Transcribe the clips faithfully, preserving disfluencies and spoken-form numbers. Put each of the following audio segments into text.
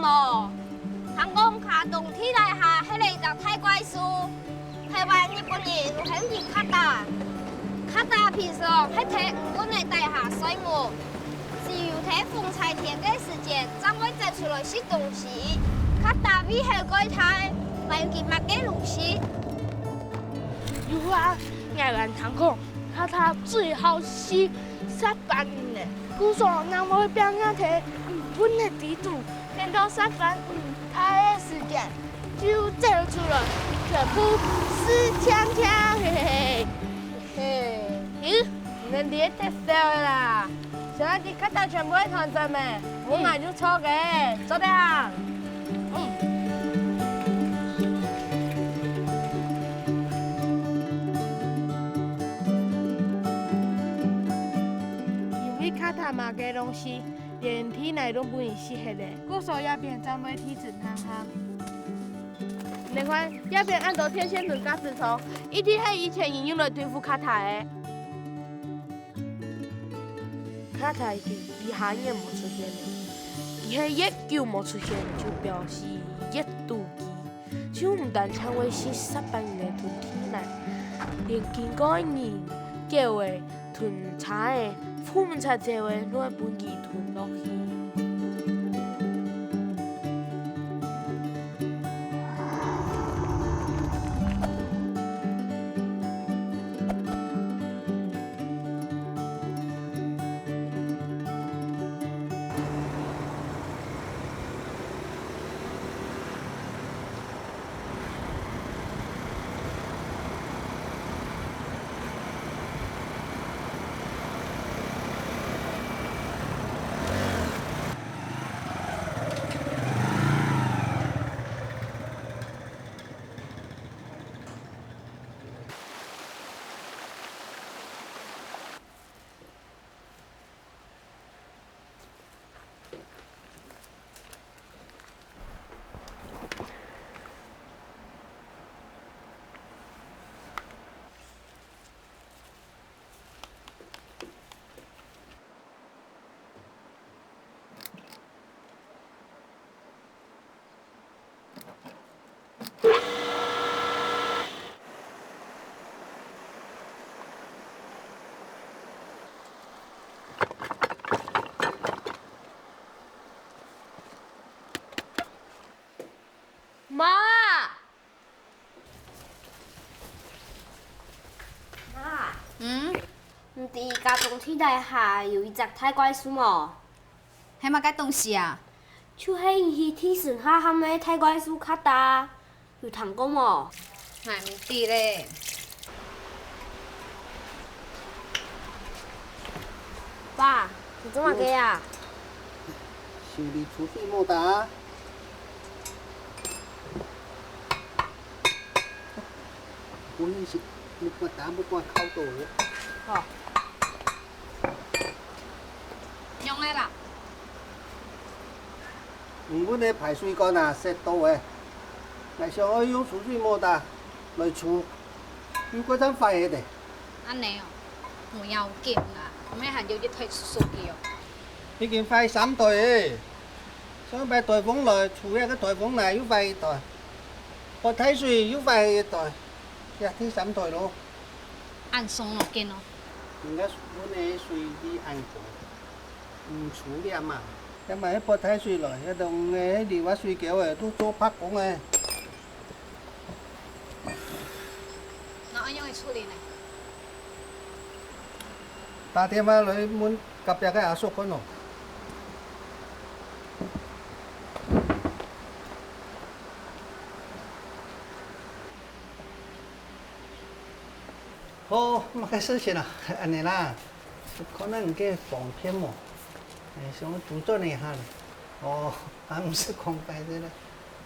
無，聽講卡通地帶下係一隻大怪獸，台灣、日本人有喊佢卡達。卡達平常係在雲仔底下睡目，只有在風颱天个時節，正會走出來食東西。卡達胃口蓋大，還有佢麼个路線？有啊，𠊎還聽講，卡達最好食石斑魚呢。 故所正會變啊在魚塭个底肚，等到石斑魚大个時節，就走出來，全部食淨淨，嘿嘿嘿。嘿，咦，你等這忒笑个啦！想愛知卡達全部个特徵咩？𠊎嘛有錯个，做得啊！ 因為卡達麼个東西，連地泥都分佢食忒咧。故所這片正會地質下陷。你看，這片恁多電線同架子樘，一定係以前人用來對付卡達个。卡達已經幾下年無出現咧，佢係越久無出現，就表示越肚飢。 就毋單淨會食石斑魚仔同地泥，連經過个人、狗仔同車仔、貨車仔都會分佢吞落去。 媽！媽！嗯？你知卡通地帶下有一隻大怪獸無？係麼个東西啊？就係你去地層下陷个大怪獸卡達。 有聽過無？𠊎毋知咧。爸，你做麼个啊？修理儲水摩打。毋認識，你莫打，莫怪靠到咧。好。用个啦。 你分个排水管啊，塞到欸。𠊎想愛用儲水摩打來儲，又過正壞忒咧。恁呢哦，無要緊啦，𠊎還有一台Suzuki哦。已經壞三台欸。上擺颱風來，除了个颱風泥又壞一台，發大水又壞一台，這第三台咯。恁傷腦筋哦。人家分个水利恁高。 毋處理嘛。這嘛係發大水來，這兜魚仔係流啊水溝仔，都做白工仔。該愛仰仔處理呢？打電話來問隔壁个阿叔看咯。好，麼个事情啊？恁呢啦。 看下你个方便無？欸，想愛周轉一下咧。哦，還毋係講壞勢咧。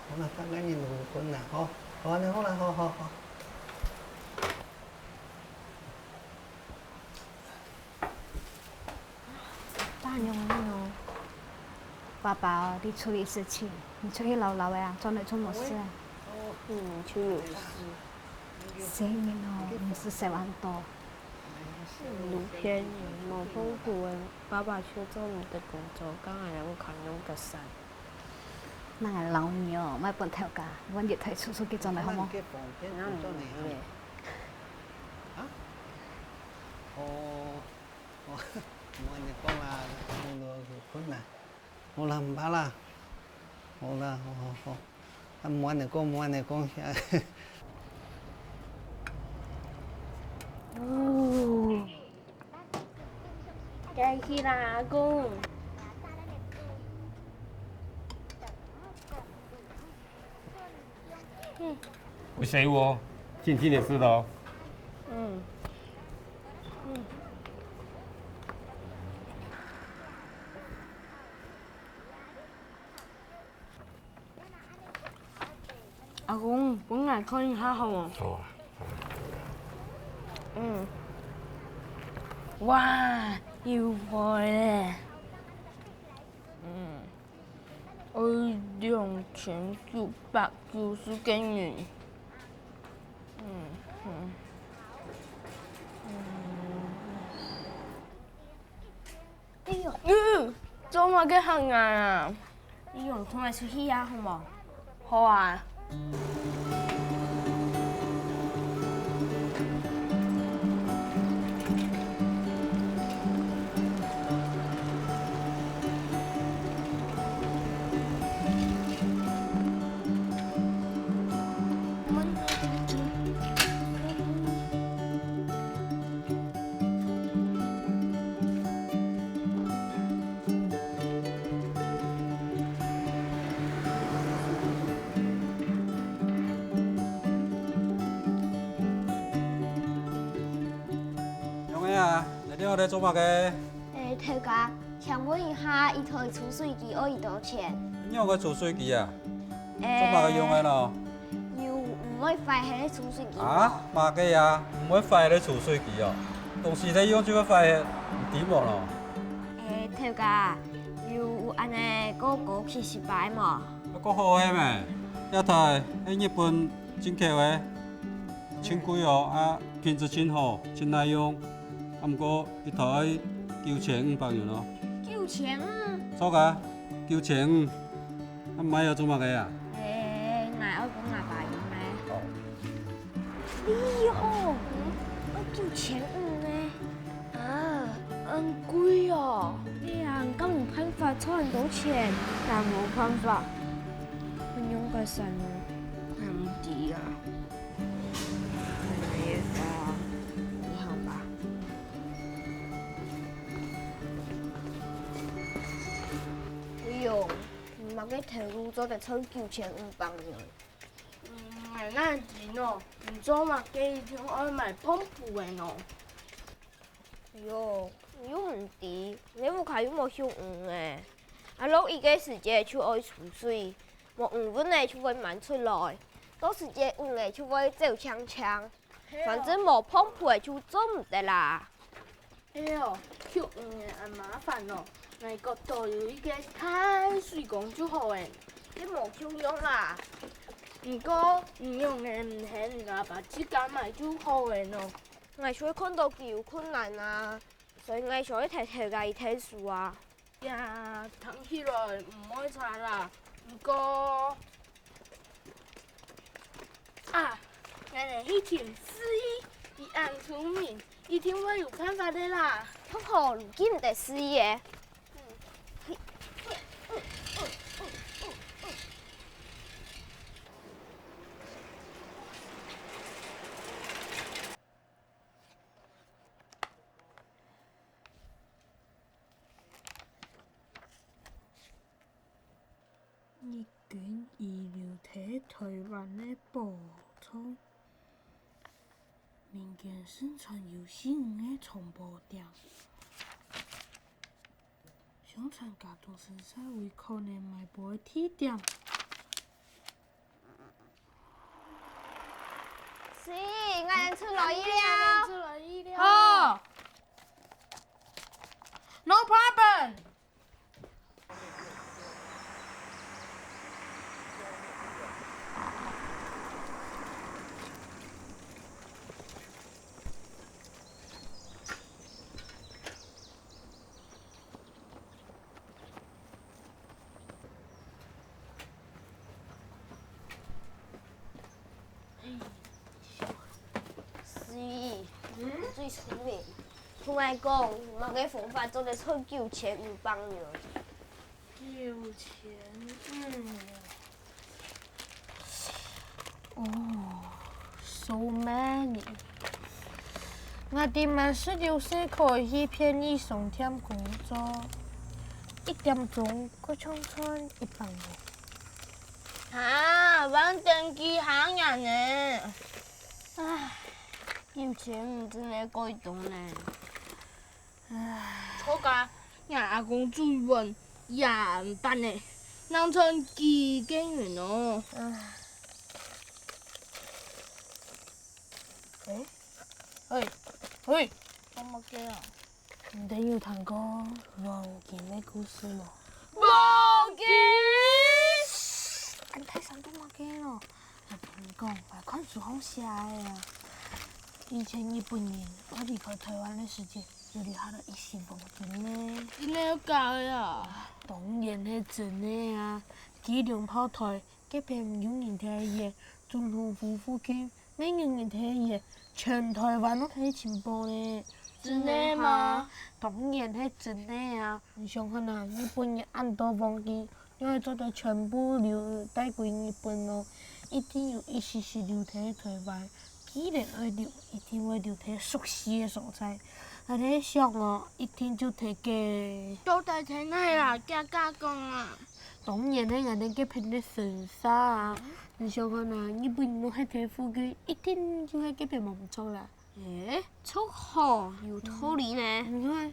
好啦，大家人有份啦，吼。好，恁呢好啦，好好好。爸娘啊，爸爸哦，你處理事情，你出去撈撈仔啊，轉來就無事啊。嗯，就有事。細人哦，毋使想恁多。 你騙人，無痛苦个，爸爸就做你个工作，當然有看用个善。𠊎摎你哦，莫分頭家，換一台廚師機轉來好無？該房間做呢？啊？哦，哦，莫恁樣講啦，講到有困難。好啦，毋怕啦。好啦，好好好。啊，莫恁樣講，莫恁樣講。哦，該去啦，阿公。 不是我，静静的事咯。嗯。嗯。阿公，分𠊎看一下好無？好啊。嗯。哇，有貨咧！嗯。 愛兩千九百九十个銀。嗯，嗯。嗯。哎喲，嗯，做麼个喊𠊎啊？你用同𠊎出去啊，好無？ 好啊。仰仔啊，來這下咧做麼个？欸，頭家，請問一下，一台儲水機愛幾多錢？仰个儲水機啊？欸，做麼个用个咯？有毋會壞忒个儲水機無？啊，麼个啊？毋會壞忒个儲水機哦？東西在用就會壞忒，毋知無咯？欸，頭家，有恁呢過過期失敗無？ 啊，過好个咩？這台係日本進口个，真貴哦，啊，品質真好，真耐用。啊，毋過一台九千五百元哦。九千五？著啊，九千五。啊，買來做麼个啊？欸，𠊎愛分𠊎爸用个。哦。 你好，愛九千五呢？啊，恁貴哦！哎呀，你敢有辦法賺恁多錢？𠊎無辦法。你仰結煞呢？𠊎毋知啊。𠊎來到銀行吧。哎喲，你麼个頭路做得賺九千五百元？ 嗯，𠊎哪知呢？你做麼个一定愛買膨風个呢？喲，你又毋知，你屋下又無畜魚仔。啊，落雨个時節就愛儲水，無魚仔就會滿出來，到時節魚仔就會走淨淨。反正無膨風个就做毋得啦。 哎喲，畜魚仔恁麻煩哦！𠊎國肚有一個大水缸就好咧，也無共樣啦。毋過，你仰仔毋喊你阿爸自家買就好咧呢？𠊎就係看到佢有困難啊，所以𠊎想愛提頭家一𢯭手啊。呀，聽起來毋會差啦，毋過， 啊，𠊎來去尋四姨，佢恁聰明，一定會有辦法个啦。好好，你記毋得四姨欸。日軍遺留在臺灣个寶藏，民間盛傳有四五个藏寶店，相傳佳冬神社為可能賣寶个地點。 是，𠊎等出來了。好。No problem。 嗯，聰明，同𠊎講，麼个方法做得賺九千五百銀？九千五。哦，so many。𠊎知，滿十六歲可以去便利商店工作，一點鐘，過賺賺一百銀。啊，還等幾下年呢？唉，九千五真个過多呢。唉。著啊，𠊎阿公煮一碗也毋晡呢，能賺幾個銀哦。唉。 欸，嘿，嘿，做麼个啊？你等有聽過黃金个故事無？黃金！恁大聲做麼个咯？𠊎同你講，𠊎看書項寫个啊。以前日本人愛離開臺灣个時節，有留下來一息黃金呢。真个假个啊？當然係真个啊！佢兩炮台 該片有人提个，總統府附近乜有人提个，全臺灣都係尋寶呢。真个嗎？當然係真个啊！你想看啊，日本人恁多黃金，仰會做得全部留帶歸日本咯？一定有一息息留在臺灣。既然愛留，一定會留在熟悉个所在。𠊎在想哦，一定就在該。到底在哪啊？遽遽講啊！ 當然係𠊎兜該片个神社啊！你想看啊，日本人都歇在附近，一定就係該片無毋著啦。欸，著吼，有道理呢。你看，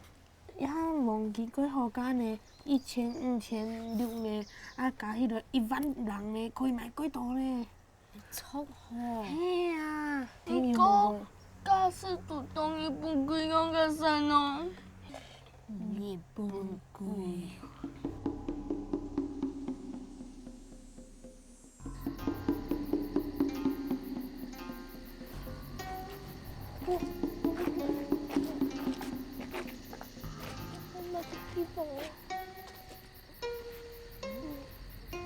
這下黃金蓋好價呢，一千五千六呢，啊加起來一萬零呢，可以買蓋多呢。 著吼。係啊，毋過，假使堵著日本鬼仰結煞呢？日本鬼。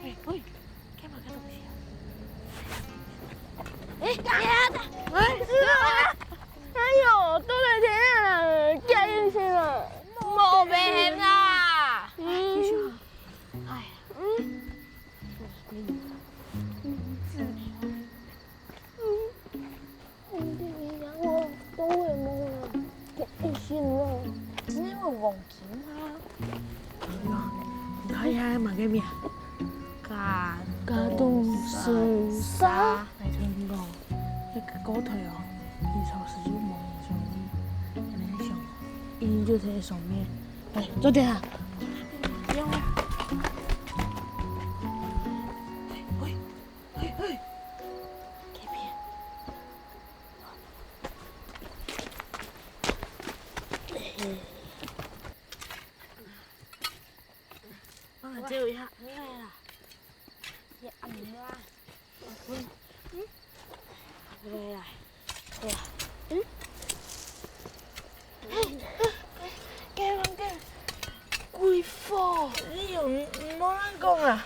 喂，喂，看嘛，看東西啊！欸，哎呀，哎，哎喲，都來天啊，驚一些嘛。無危險啦。嗯，哎，嗯，嗯，嗯。 你等一下，我都會摸了，一心了。真个有黃金啊！你看一下麼个名？加加東神社。𠊎同你講，該个高台哦，平常時就無人注意，恁樣想，一定就在上面。來，做點啊！不用啊。喂，喂，喂，這片。 啊，借我一下。沒有啦。也按摩啊。嗯？來，來，來。嗯？嘿，嘿，嘿，該房間，鬼火！哎喲，你，你莫亂講啊！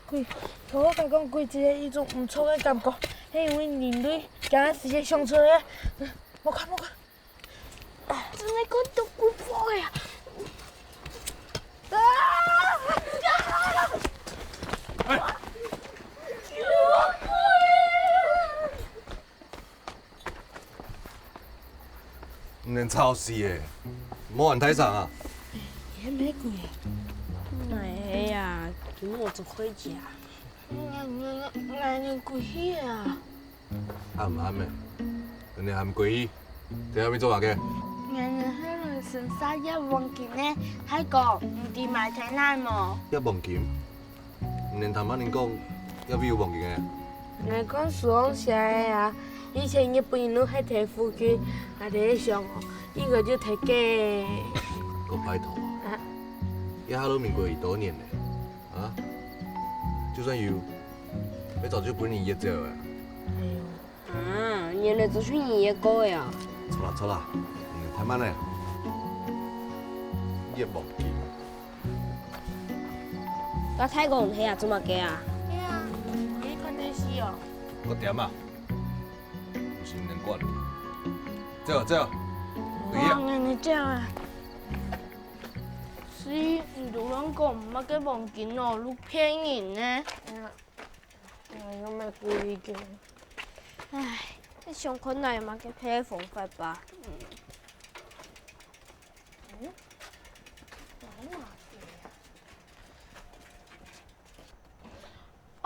鬼，頭下講鬼只係一種毋著个感覺，係因為人類今下時節想出來个。莫看，莫看。 真个看到鬼火个啊！啊！哎！你等吵死欸！莫恁大聲啊！也無鬼。哎呀，今日做開假。𠊎，𠊎，𠊎，𠊎鬼去啊！ 暗暗个，你還毋歸去？在下面做麼个？𠊎等係來神社挖黃金个，大哥，你知麼个在哪無？挖黃金？你等聽麼人講，這位有黃金个？𠊎看書上寫个啊，以前日本人都歇在附近，𠊎等想哦，應該就在該。𠊎拜託啊，啊？這下都民國幾多年了？ 啊？就算有，也早就分人挖走了。哎喲。啊，原來早就人挖過了啊。著啦，著啦，嗯，太慢了。挖黃金。該大哥，你係啊做麼个啊？係啊，你看電視哦。𠊎點啊。 毋使你管。走，走。哇，你這樣啊！所以你都亂講，麼个黃金哦，都騙人呢。哎呀，哎呀，又沒故意个。唉，這想看哪有麼个別个方法吧。嗯。嗯？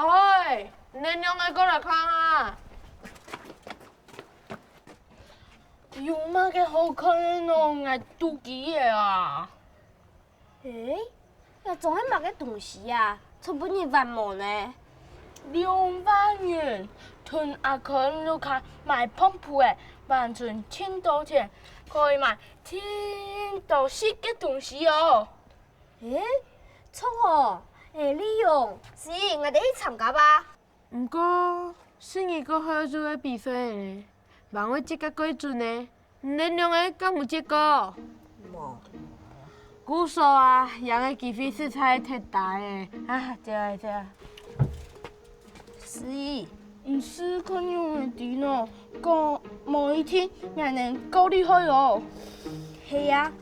喂，你兩个過來看啊！有麼个好看个喏，𠊎肚飢了啊！誒，這種係麼个東西啊？昨晡日還無呢？兩萬元，同阿康屋下賣碰布个，還存盡多錢，可以買盡多食个東西哦！ 誒，著哦！誒，利用，所以𠊎兜去參加吧。毋過，十二月後就愛比賽咧，還會接較過準呢，你兩个敢有接過？無。故所啊，贏个機會實在忒低咧。啊，對啊，對啊。 所以，毋使看樣仔知喏，講無一定𠊎兜較厲害哦。係啊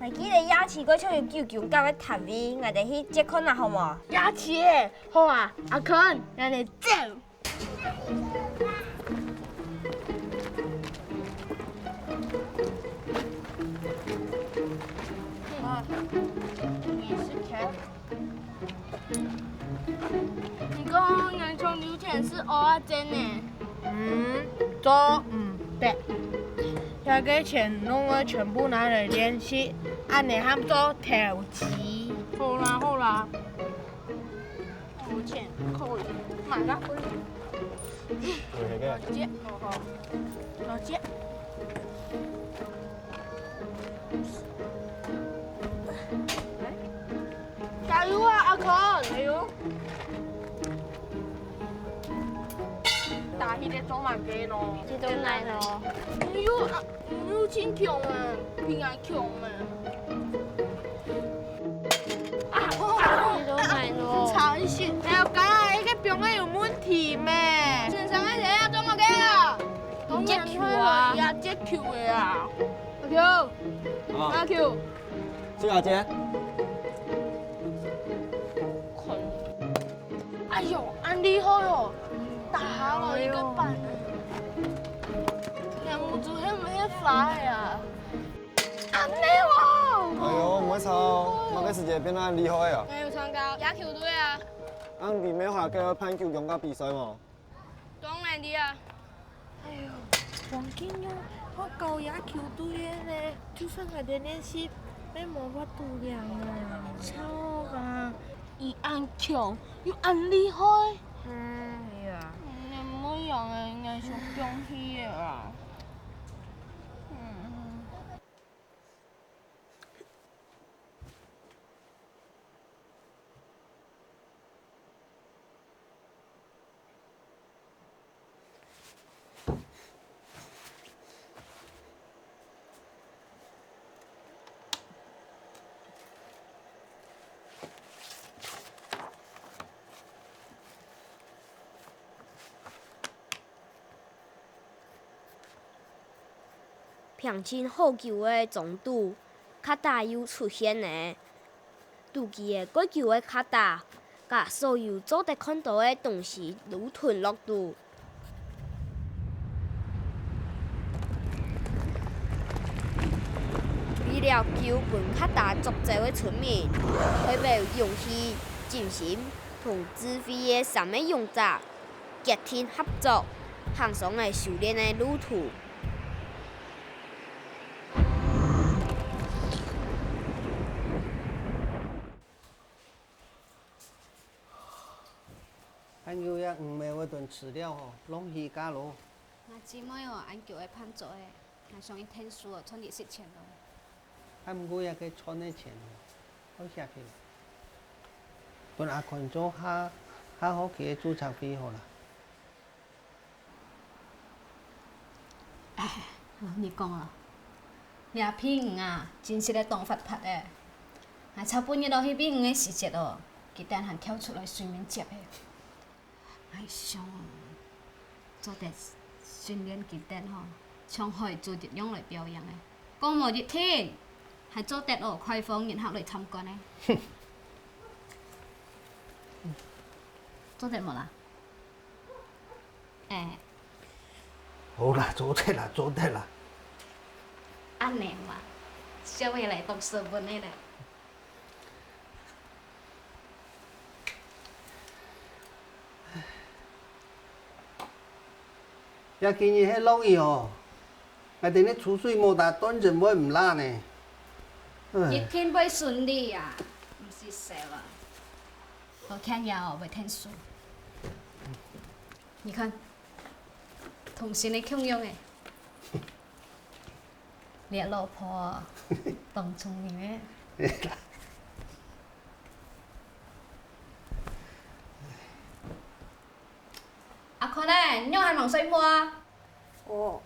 ，𠊎記得夜市該處有九宮格个攤位，𠊎兜去接看啊，好無？夜市誒，好啊，阿康，𠊎兜走。啊，你是看？ 毋過，𠊎想有錢食蚵仔煎呢。嗯，做毋得。這个錢攏愛全部拿來練習，恁呢喊做投資。好啦，好啦。有錢可以買啦。了解，好好。了解。 加油啊，阿康！加油！打起來做麼个咯？這種來咯。你又啊，你又真強啊，比𠊎強嘛。啊，這種來咯。慘死！哎呀，剛剛那個表妹有問題咩？先生，哎，等一下，做麼个啊？ 接球啊！也接球个啊！阿球，啊，阿球，這个姐，哎喲，恁厲害哦！打下來一个板，兩目珠係毋係花个啊？恁靚哦！哎喲，毋會差哦，麼个時節變到恁厲害啊？還有參加野球隊啊！啊，你毋係還有辦九宮格比賽無？ 當然的啊。哎喲，黃金哦，好搞野球隊个呢，就算𠊎兜練習，也無法度贏啊。操啊！佢恁強，又恁厲害。嗯，係啊。嗯，毋會贏个，𠊎想放棄个啊。嗯。 平靜好久个中途，卡達又出現了。肚飢个蓋久个卡達，甲所有做得看到个東西都吞落肚。為了救分卡達捉走个村民，代表勇氣、精神同智慧个三个勇者，決定合作，行上了修煉个路途。 還有這魚苗个等飼料吼，浪起價咯。𠊎姊妹哦，恁久个伴做个，𠊎想佢𢯭手哦，賺啲食錢咯。啊，毋過這个賺个錢哦，愛寫起來。分阿寬做下，下學期个註冊費好啦。 哎，摎你講哦，這鯢魚啊，真實个當活潑个。𠊎昨晡日落去餵魚个時節哦，佢等還跳出來水面接个。𠊎想哦，做得訓練佢等吼，像海豬一樣來表演个，講無一定，還做得哦，開放人客來參觀呢。做得無啦？哎，好啦，做得啦，做得啦。恁呢嘛，小妹來當師傅呢咧。 這幾日係落雨哦，𠊎等个出水摩打斷真會毋罅呢。唉，一定會順利啊，毋使愁啊。𠊎看你哦，會𢯭手。你看，同新个共樣誒。 你老婆當聰明誒。阿坤呢，你仰還吂睡目啊？哦。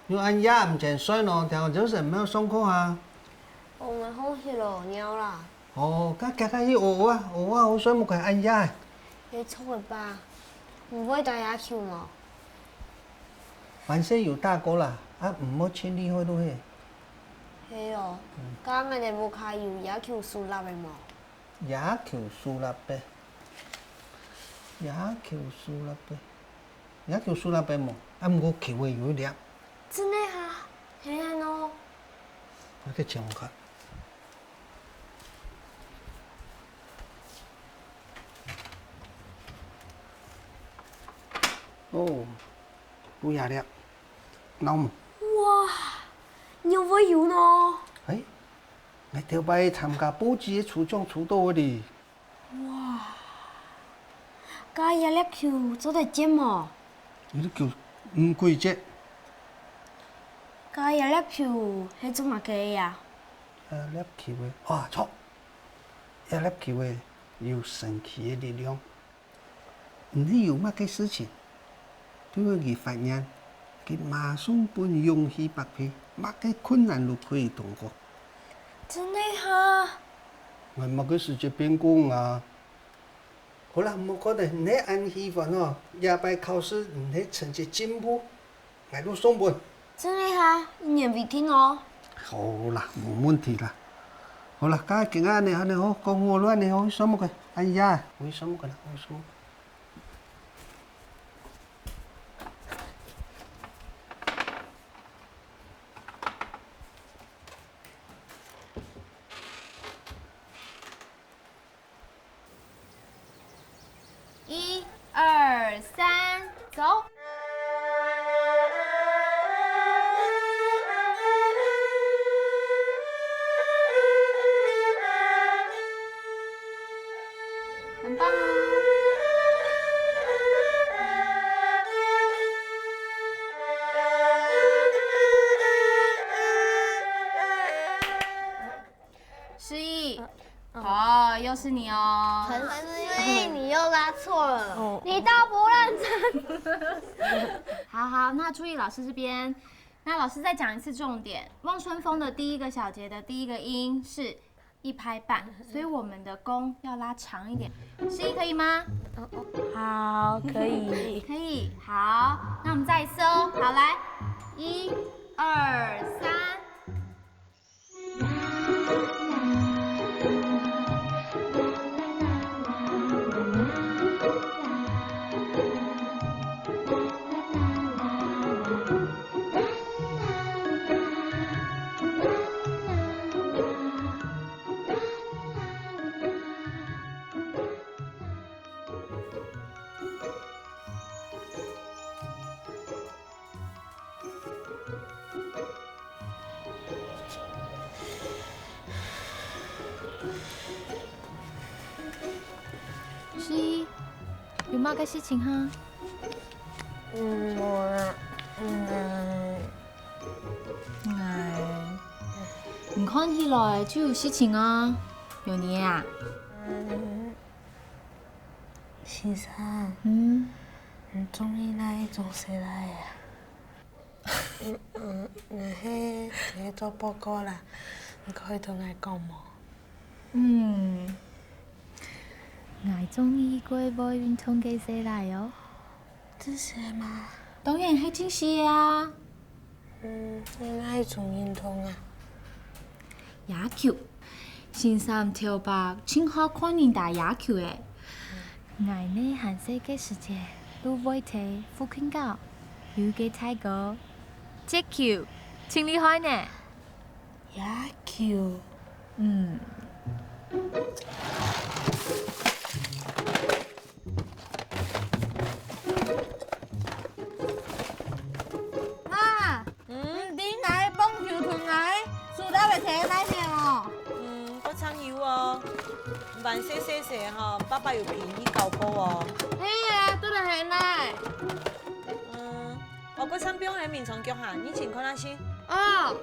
你恁夜毋曾睡呢，聽講朝晨毋愛上課啊？哦，𠊎好熱哦，尿啦。 哦，該遽遽去屙屙啊，屙屙啊，好睡目个恁夜。係著个吧？你會打野球無？還細有打過啦，啊，毋會盡厲害就係。係哦，該𠊎兜屋下有野球手籃个無？野球手籃个，野球手籃个，野球手籃个無？啊，毋過球仔有一粒。真个哈？係啊喏。𠊎去尋看。 哦，有這粒，鬧無？哇，仰會有呢？哎，𠊎頭擺參加報紙个抽獎抽到个哩。哇，該這粒球做得接無？這粒球毋會接。該這粒球係做麼个个呀？這粒球仔，啊，著！ 這粒球仔有神奇个力量，毋知有麼个事情，對佢發現，佢馬上分勇氣百倍，麼个困難都可以通過。真个哈？𠊎麼个時節變講啊？好啦，莫講了，你恁喜歡哦，這擺考試你成績進步， 𠊎就送分。真个哈，一言為定哦。好啦，無問題啦。好啦，該今仔日恁呢好，講好了恁呢好，睡目个，哎呀，𠊎睡目个啦，𠊎睡目。 一、二、三，走。很棒哦。 失忆。呃，哦。哦，又是你哦。陈思韵，你又拉错了。哦。你都不认真。好，好，那注意老师这边。那老师再讲一次重点，望春风的第一个小节的第一个音是一拍半，所以我们的弓要拉长一点。失忆可以吗？哦，哦，好，可以。可以，好，那我们再一次哦。好，来，一、二、三。 失忆，有麼个事情哈？嗯，無啦。嗯，哎，你看起來就有事情啊，有呢啊？嗯，先生，嗯？你中意哪一種色來啊？ 嗯，嗯，𠊎係，𠊎係做報告啦，你可以同𠊎講無？嗯， 𠊎中意過會運動个細賴哦。真係嗎？當然係真係啊！嗯，你哪種運動啊？野球。先生頭擺盡好看人打野球誒。𠊎呢還細个時節，就會在附近搞，有一個大哥，接球，盡厲害呢！ 野球。嗯。媽，嗯？你知𠊎个棒球同𠊎个手套个在哪片哦？嗯，該場有哦。還細細時吼，爸爸有陪你搞過哦。係啊，都係𠊎。嗯，哦，該場放在眠床腳下，你尋看下先。哦。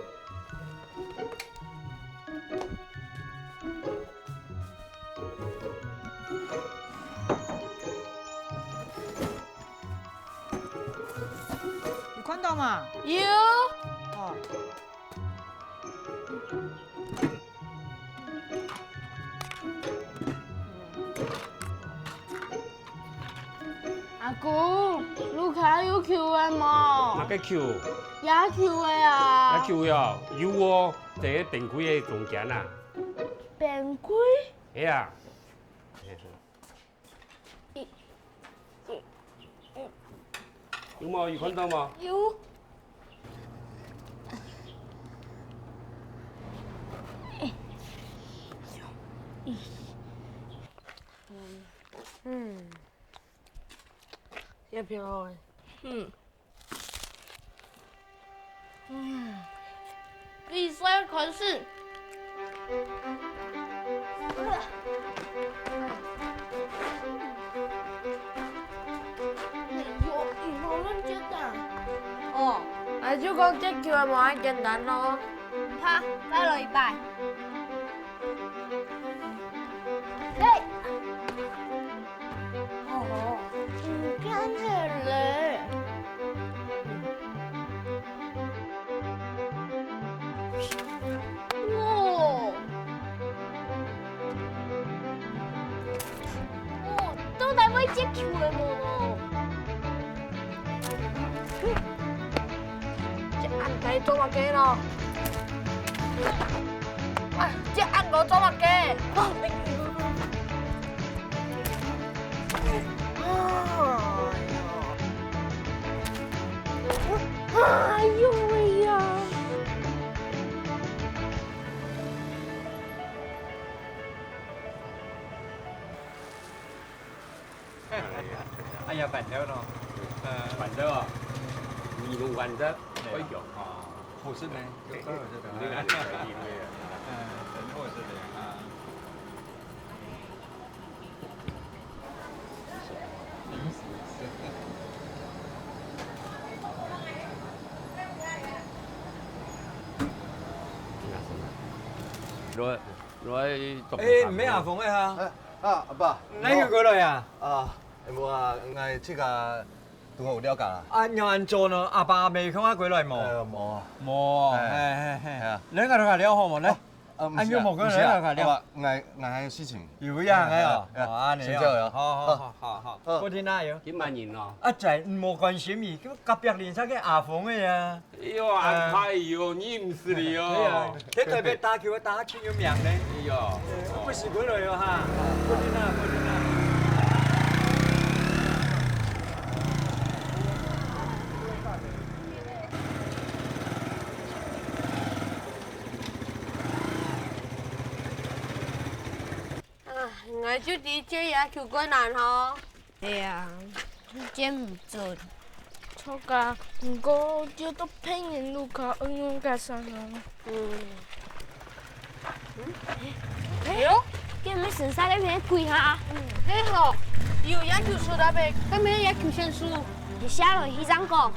你看到嗎？有。哦。阿公，屋下有球仔無？哪個球？野球仔啊。野球仔哦，有哦，在該冰櫃个中間啊。冰櫃？係啊。 有無？有看到無？有。嗯，也挺好欸。嗯。 嗯，比賽開始。哎喲，你莫亂接啊！哦，𠊎就講接球無恁簡單咯。毋怕，再來一擺。嘿！ 哦，毋見忒咧。哦，哦，到底會接球个無咯？ 這恁大做麼个咯？啊，這恁大做麼个？哎喲喂呀！ 哎呀，板凳咯。呃，板凳哦，你用板凳，哎呀，會用。哦，好食呢，有夠好食的。你看你很厲害啊。嗯，真好食的啊。來，來，做哎，毋係阿峰个哈。哎，啊，阿爸。哪有過來啊？啊， 無啊，𠊎自家都有了解啦。啊，仰恁早呢？阿爸阿姆看下過來無？呃，無啊。無，哎，嘿，嘿，嘿。哎呀。來，𠊎同佢聊好無？來。啊，毋係啊，啊，你無過來，毋係啊，來，𠊎同佢聊。啊，𠊎，𠊎還有事情。有影个哦。哎，哎，哦，恁樣哦。先走了。好，好，好，好，好。好。好。過天啊，有。幾萬人哦。啊，在，無關心你，隔壁鄰舍个阿峰个啊。 哎喲，恁大喲，你毋識哩哦。對啊，在台北打球打到盡有名呢。哎喲，毋識過來哦哈，過來啦，過來啦。啊，𠊎就知這下球過難吼。 係啊，真毋準。著啊，毋過就到別人屋下恁樣个聲啊。嗯。哎喲，這毋係神社該片个鬼哈？嗯，係吼，有野球手在該，該片野球選手。你下來去正講。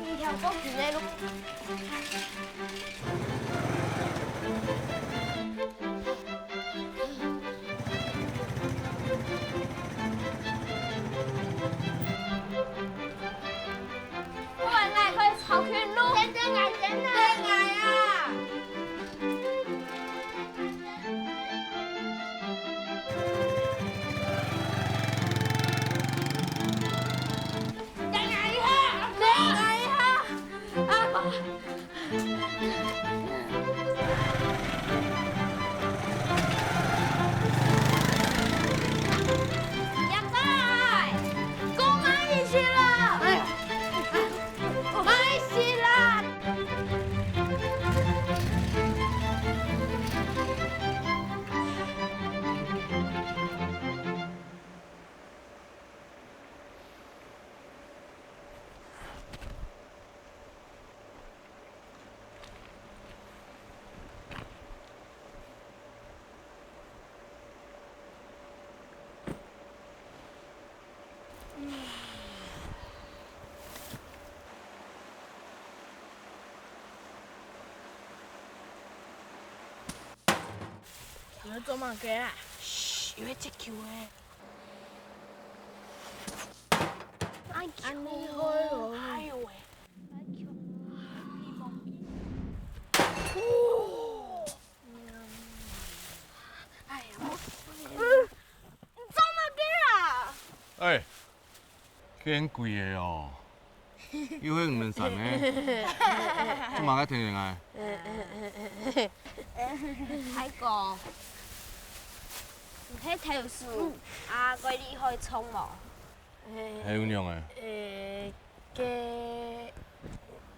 一條過去个路。我來開草原路。真的啊，真的啊。阿仔，講慢一息啦！哎，慢一息啦！ 你愛做麼个啊？噓，有人接球欸。哎呦，恁樣好哦。哎呦喂。 哎呀，我，嗯，你做麼个啊？哎，見鬼个哦！又係你們三个，做麼个停停啊？大哥，你係投訴啊，該厲害衝無？ 係仰般个？呃，該，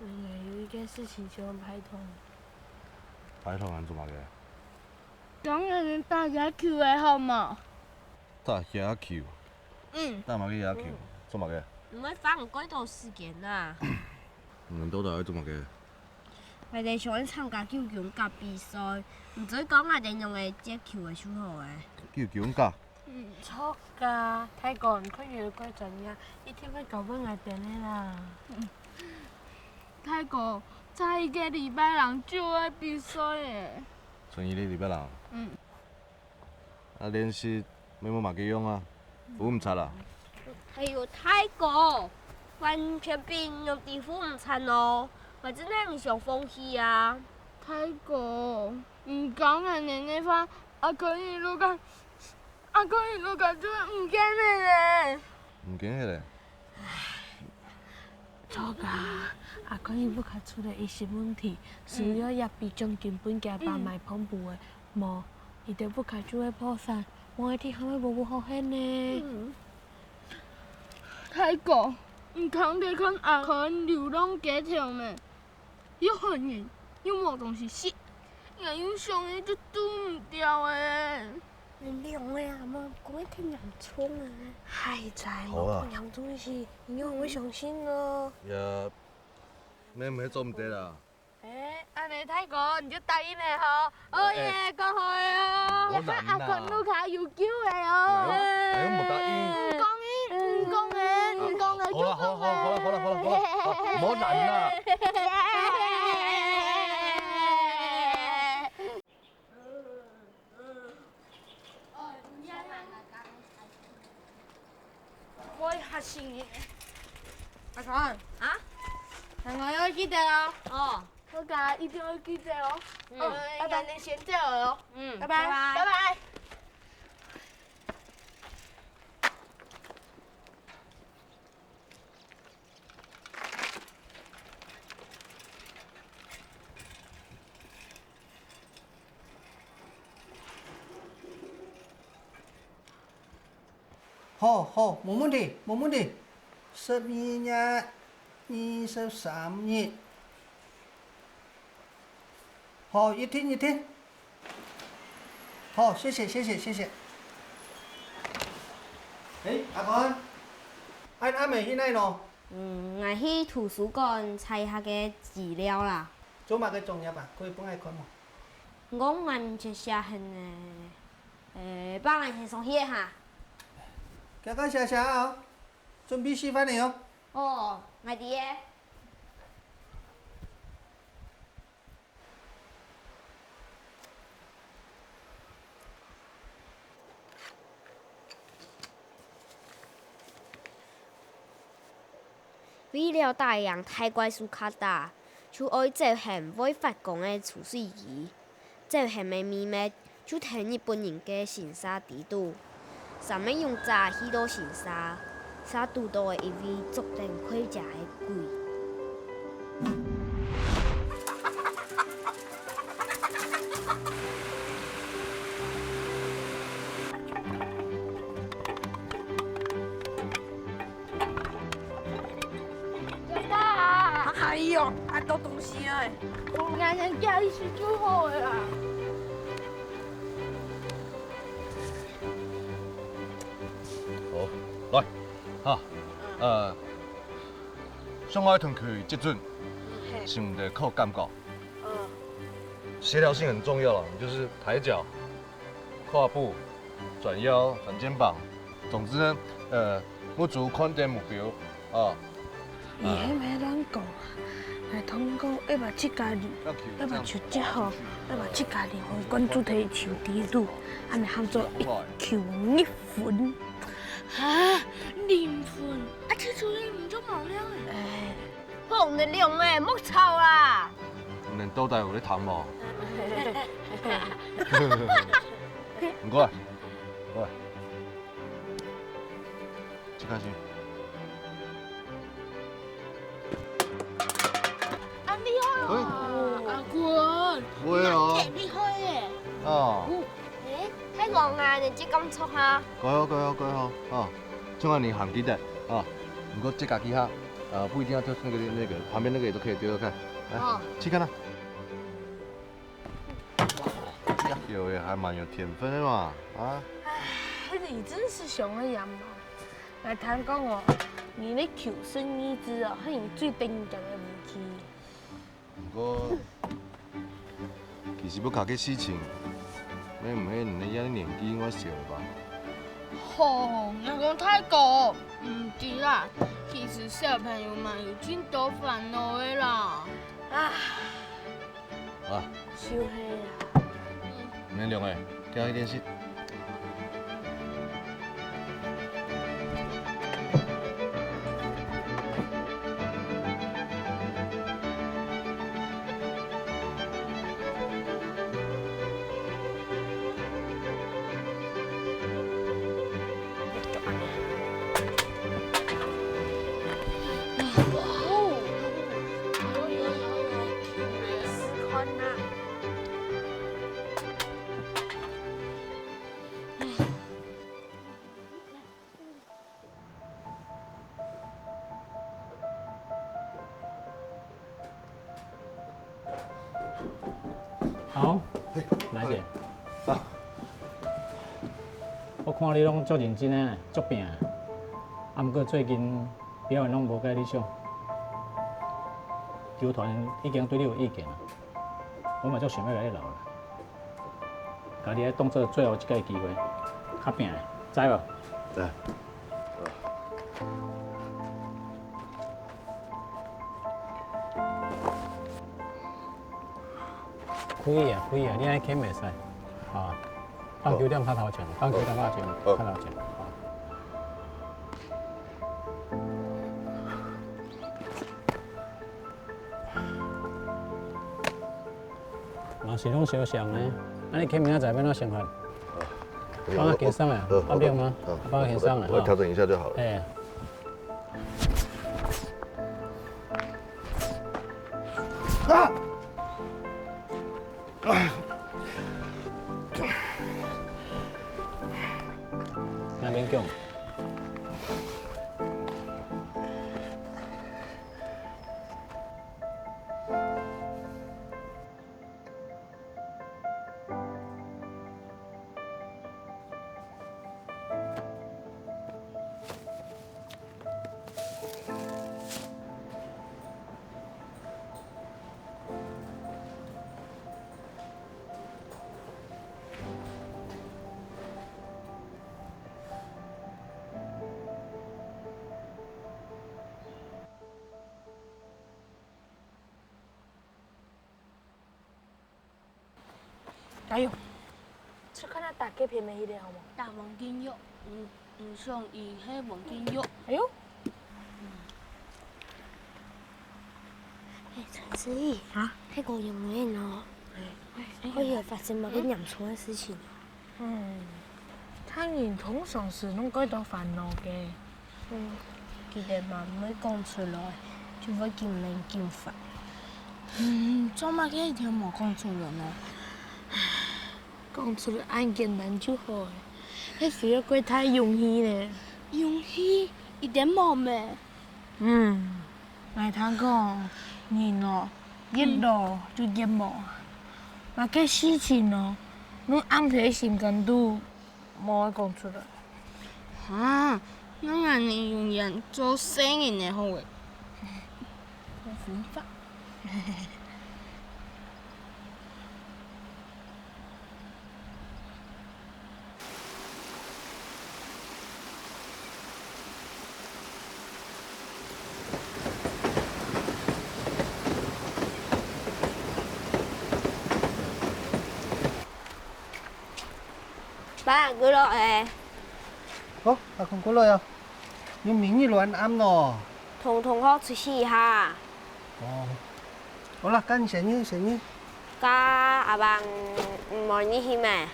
嗯，有一件事情想要拜託你。拜託𠊎做麼个？當然打野球个好無？打野球？嗯。打麼个野球？嗯。做麼个？毋會花你幾多時間啊？你兜到底愛做麼个？𠊎兜想愛參加九九甲比賽，你再講𠊎兜仰般接球个就好咧。九九甲？ 嗯，著啊，大哥，你看你有幾專業，一定會教分𠊎兜个啦。大哥，差一個禮拜零就愛比賽咧。賰一個禮拜零？嗯。啊，練習無麼个用啊，扶毋著啊。哎喲，大哥，完全分你知扶毋著哦，𠊎真个毋想放棄啊。大哥，你講恁樣个話，阿哥你如果 阿哥，你屋下就毋見忒咧。毋見忒咧？著啊，阿哥，你屋下出了一息問題，需要一筆獎金分厥爸買壩埔个，無，佢兜屋下就會破產，無一定還會無好好呢。大哥，你講得看阿哥流浪街頭咩？ 又寒人，又無東西食，𠊎又想个就堵毋著欸。你兩個啊，莫講个忒嚴重啊。還在，好啊。莫講嚴重个事，你又毋會相信哦。也，乜毋係做毋得啦。欸，恁樣大哥，你就答應了吼。 哦耶，講好个哦！無難啦。阿坤屋下有救个哦！哎喲，哎喲，無答應。毋講个，毋講个，毋講个，好啦，好啦，好啦，好啦，好啦，好啦，好啦，無難啦。會嚇死人。阿坤。啊？另外愛記得哦。哦。 好个，一定愛記得哦。嗯。哦，拜拜。𠊎等先走了哦。嗯，拜拜。拜拜。拜拜。 好，好，無問題，無問題。十二月二十三日。好，一定，一定。好，謝謝，謝謝，謝謝。欸，阿坤，恁暗晡去哪呢？嗯，𠊎去圖書館查一下个資料啦。做麼个作業啊？可以分𠊎看無？ 講𠊎毋識寫係呢，欸，幫𠊎先上去哈。遽遽寫寫哦，準備食飯了哦。哦，𠊎知了。 為了打贏大怪獸卡達，就愛走忒會發光个儲水機。走忒个秘密就在日本人个神社底肚。三个勇者去到神社，煞堵到了一位著等盔甲个鬼。𠊎娘娘寄一息就好了啦。好，來，哈，呃，上愛同佢接近，係毋得靠感覺。協調性很重要啊，你就是抬腳、跨步、轉腰、轉肩膀。總之呢，呃，目珠看準目標啊。你係毋係亂講啊？來，同你講，愛把自家人，愛把手接好，愛把自家靈魂灌注在球底肚，恁樣喊做一球入魂。啊，靈魂，啊，踢出去毋就無了欸？哎。 好，你兩个莫吵啦！你到底有咧聽無？你過來，你過來。這開始。恁厲害哦！阿君，會哦。你也厲害耶！哦。 欸，太戇啊，你這講錯哈。過好，過好，過好，哦，像恁樣還記得啊。毋過這家己哈，呃，不一定要丟那個那個，旁邊那個也都可以丟丟看。來，哦。去看啊。哎呦喂，還蠻有天分的嘛，啊。唉，你真是想个樣嘛。來，聽講哦，你个求生意志哦，係你最頂尖个武器。 毋過，其實屋下个事情，也毋係你這年紀應該曉得吧？吼，𠊎講大哥，毋知啦，其實小朋友嘛有盡多煩惱个啦。唉，啊，就係啊。你兩个，看電視。 好，嘿，來姐。啊。我看你攏足認真个，足拚个。啊，毋過最近表現攏無蓋理想。球團已經對你有意見啊。 我嘛足想欲佮你留啦，共你愛當做最後一个機會，較拚咧，知無？知。可以啊，可以啊，你愛譴袂使，啊，放九點較頭前，放九點較頭前，好。較頭前，好。 嘛是攏相像呢。啊，你看明仔載欲哪生活？放較輕鬆啊，好，好，放鬆嗎？好，放較輕鬆啊，我，我調整一下就好了。哎。啊！那邊叫。 哎喲，出去看下打給別人一下好無？打黃金玉，毋，毋想佢係黃金玉。哎喲，哎，陳思怡，啊？該個永遠哦，哎，哎，可以發生麼个嚴重个事情？ 嗯，大人通常係攏蓋多煩惱个。嗯，佢兜嘛毋會講出來，就會緊悶緊煩。嗯，做麼个一定無講出來呢？講出來恁簡單就好了，該需要幾大勇氣呢？勇氣一點無咩。嗯，𠊎聽講，人哦，越老就越無。麼个事情哦，你暗在心肝肚，莫愛講出來。哈，該𠊎呢永遠做細人仔好了。 爸，過來欸。哦，阿公過來啊！你明日落暗喏。同同學出去一下。哦，好啦，該你先去，先去。該阿爸，毋愛入去咩？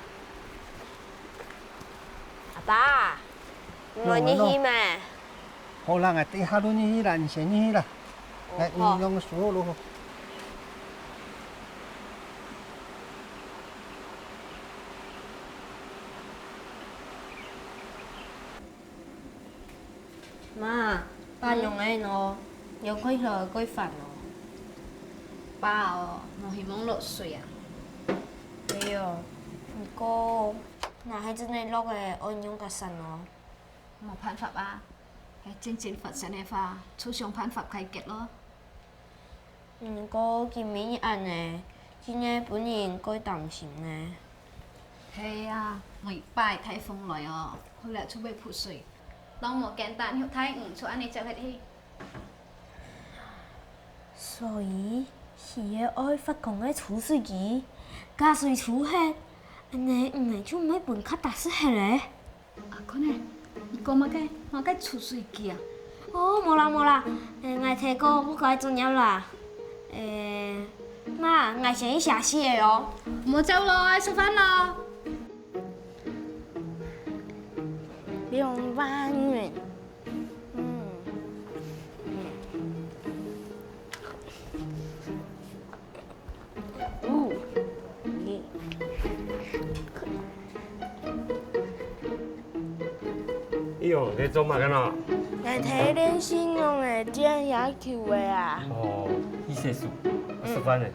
阿爸，毋愛入去咩？ 好啦，𠊎等下就入去啦，你先入去啦。來，你用个書咯。媽，爸仰仔呢？又蓋老蓋煩哦。爸哦，無希望落水啊？係哦，毋過，若係真个落个，愛仰結煞哦？ 無辦法啊，係真正發生个話，就想辦法解決咯。毋過今晡日恁呢，真个分人蓋擔心呢。係啊，每擺颱風來哦，後來就會潑水，當無簡單，畜大魚就恁呢走忒去。所以，係愛發光个除水機，加水除忒，恁呢魚仔就毋會分較大隻忒咧。 阿坤欸，你講麼个？麼个除水機啊？哦，無啦無啦，欸，𠊎提過，毋該作業啦。欸，媽，𠊎先去寫字哦。莫走咯，愛食飯咯。兩萬元。嗯。 哎喲，你做麼个呢？𠊎在電視用个電野球个啊。哦，意思係，食飯呢。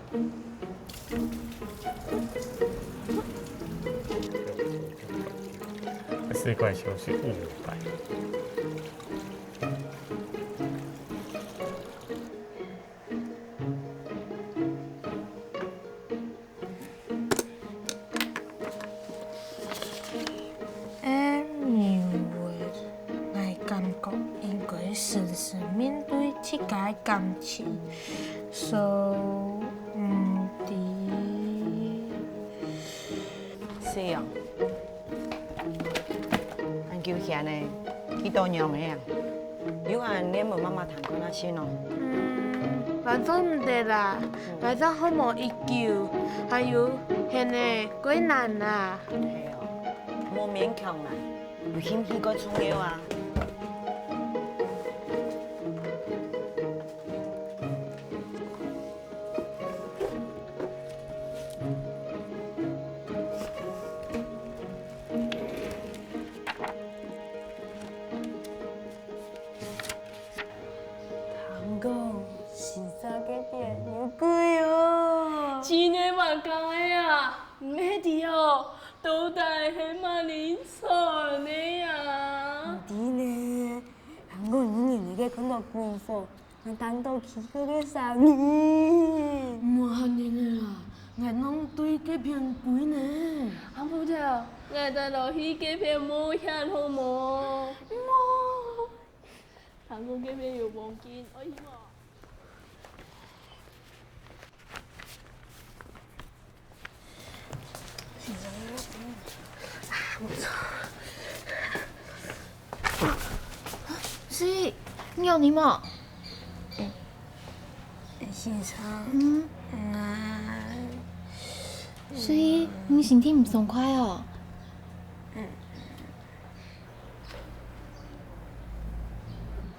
四塊錢是五百。 Anyway，𠊎感覺應該誠實面對自家个感情，so，毋知。係啊。 恁久遠呢，去到仰仔啊？有閒你問媽媽談看啊先哦。嗯，還做毋得啦，𠊎正好無幾久，還有現在過難啊。係哦，莫勉強啦，有興趣較重要啊。 聽講，西沙該片有鬼哦！真个還假个啊？毋係知哦，到底係麼人傳个啊？毋知呢，聽講有人个看到鬼火， 𠊎聽到奇怪个聲音。莫喊人了啦，𠊎正對該片歸呢。阿婆姐，𠊎帶你去該片摸一下好無？無。聽講該片有黃金，愛去無？ 是，你有你無？先生，嗯？所以你身體毋爽快哦？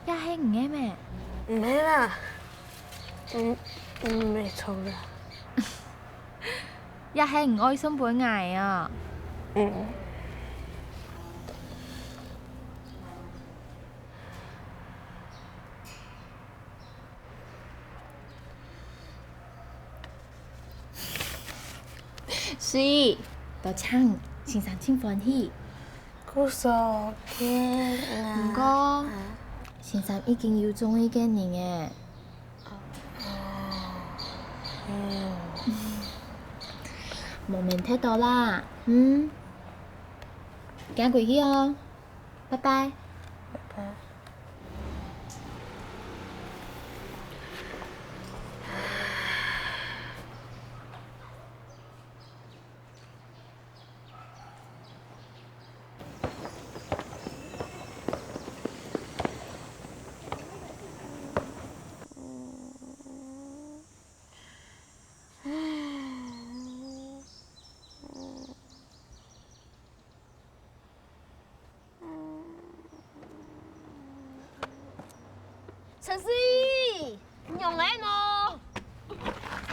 這係你个咩？毋係啦，毋，毋係錯啦。這係你愛送分𠊎个哦。嗯。所以，多謝，先生盡歡喜。故所見啊。毋過，先生已經有中意个人欸。無免忒多啦，嗯。行開去哦，拜拜。拜拜。 陳思怡，仰仔呢？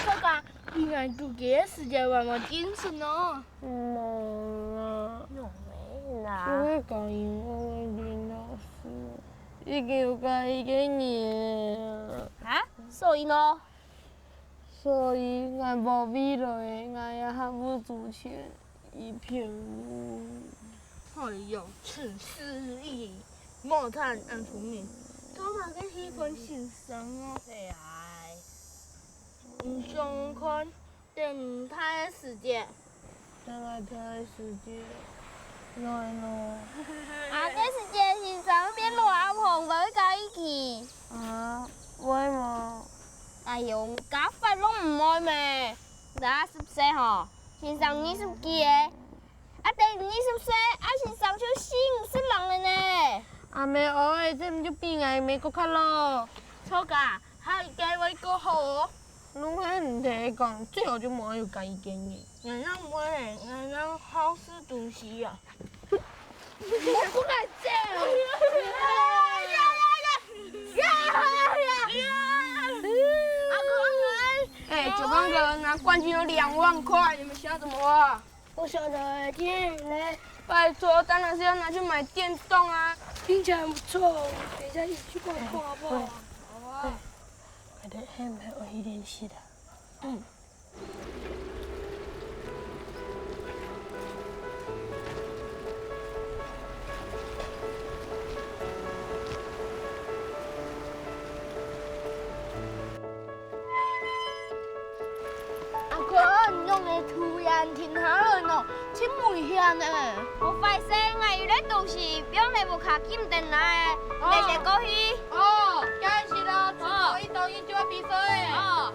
大家，你愛讀冊个時節還無定著呢？無啦。仰仔啦？因為教英文个林老師已經有加一個人啊。啊？所以呢？ 所以𠊎無未來，𠊎也還毋知前一片路。哎喲，陳思怡，莫談恁聰明，做麼个喜歡先生啊？係啊。你想看，等你大个時節， 等𠊎大个時節，來咯。啊，該時節先生變老阿婆，會介意佢？啊，會無？哎喲，加法攏毋會咩？等下十歲吼，先生二十幾个。啊，等二十歲，啊，先生就四五十零了呢。啊，無愛，這毋就比𠊎姆閣較老。著啊，下一個會過好哦。 攏係你聽講，最好就莫有介意个人。𠊎正毋會，𠊎正好食東西啊。莫分𠊎走！阿公，阿公。哎，酒吧哥，拿冠軍有兩萬塊，你們想要怎麼花？我想要電呢。拜託，當然是要拿去買電動啊。聽起來很不錯，等一下一起去逛一逛好不好？好啊。 快點，還有，還有一點戲的。嗯。阿哥，你仰會突然停下來呢？ 盡危險呢！莫壞勢，𠊎有兜東西放在屋下，緊等來，哦。你先過去。哦，該係啦，出國一到一就愛比賽。哦。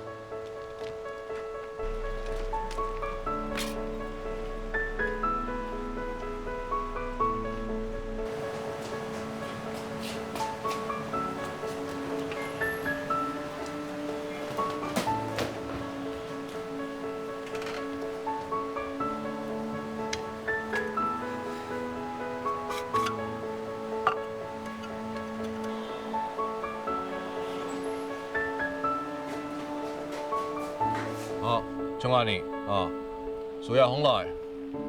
好，像恁仔，啊，手要紅來，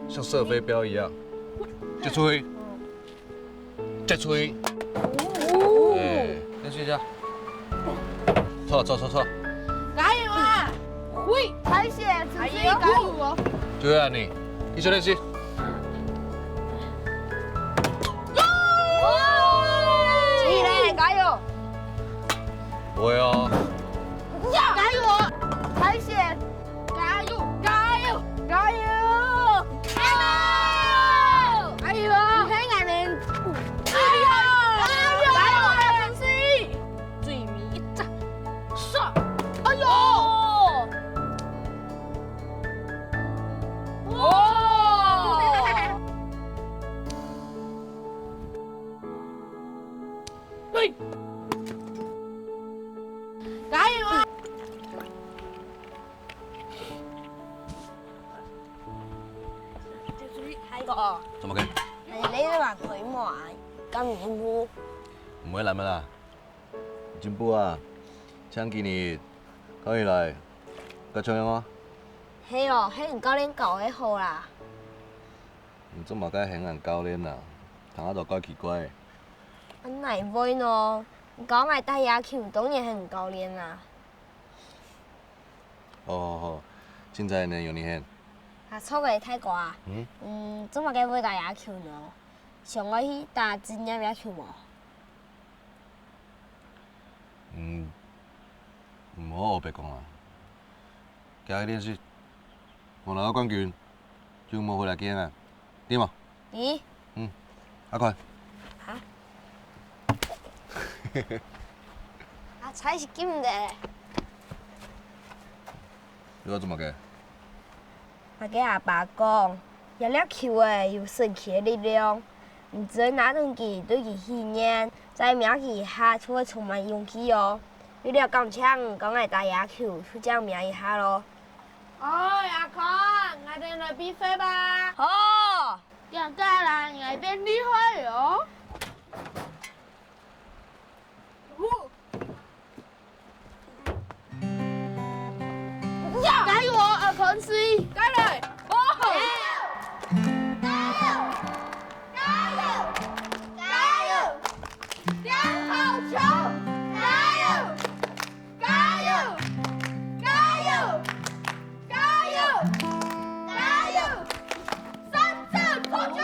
像射飛鏢一樣，接出去。 再吹。哦。哎，再吹一下。錯，錯，錯，錯。加油啊！喂，太險，陳思怡，加油哦！對啊，你，你說的是。哇！起來，加油！不會哦。加油哦！太險！ 加油！加油！加油！加油！哎喲！你看俺們，哎喲！哎喲！哎喲！最尾一隻，唰！哎喲！哦！對！加油啊！ 做麼个？你這碗開門，敢有進步？毋會難个啦，進步啊！像今日，到你來，該像樣啊？係哦，係你教練教个好啦。你做麼个喊𠊎教練啊？聽下都怪奇怪。啊，哪會呢？你教𠊎打野球，當然係你教練啊。 好好好，凊彩呢，由你喊。啊，著个，大哥啊，嗯？嗯，做麼个會打野球呢？想愛去打職業野球無？嗯，毋好烏白講啊。今日練習，無拿到冠軍，就莫回來見啊，知無？ 咦？嗯，阿寬。啊？啊，菜係金个。你愛做麼个？𠊎个阿爸講，這粒球仔有神奇个力量，你只要拿等佢，對佢許願，再摸佢一下，就會充滿勇氣哦。為了感謝你教𠊎打野球，就正摸一下咯。 哦，阿寬，𠊎兜來比賽吧。好。這下啦，𠊎變厲害哦。加油哦，阿寬水！加油！哦！加油！加油！加油！加油！加油！加油！加油！ 加油！加油！加油！加油！三振！破圈！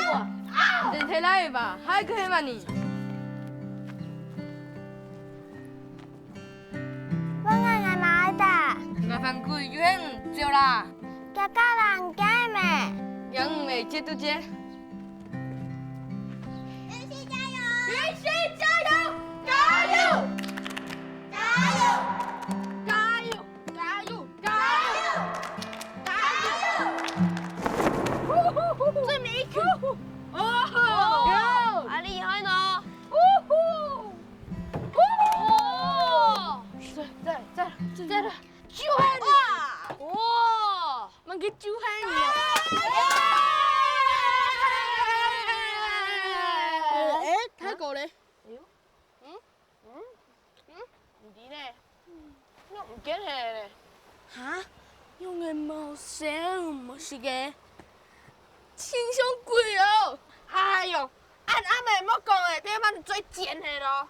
啊！等下來吧，還可以嗎你？我愛買馬來打。麻煩鬼，有人走啦。 加加人，加咩？贏毋係，接都接。林夕加油！林夕加油！加油！加油！加油！加油！加油！加油！最尾一球。哦吼！啊，厲害呢！哦吼！哦！再，再，再，再來！ 就係你！哇！哇！麼个就係你啊？欸，大哥咧？哎喲，嗯？嗯？嗯？毋知呢，仰毋見忒咧？哈？仰會無聲無息个？親像鬼哦！哎喲，恁暗个莫講咧，等下分人追姦忒咯！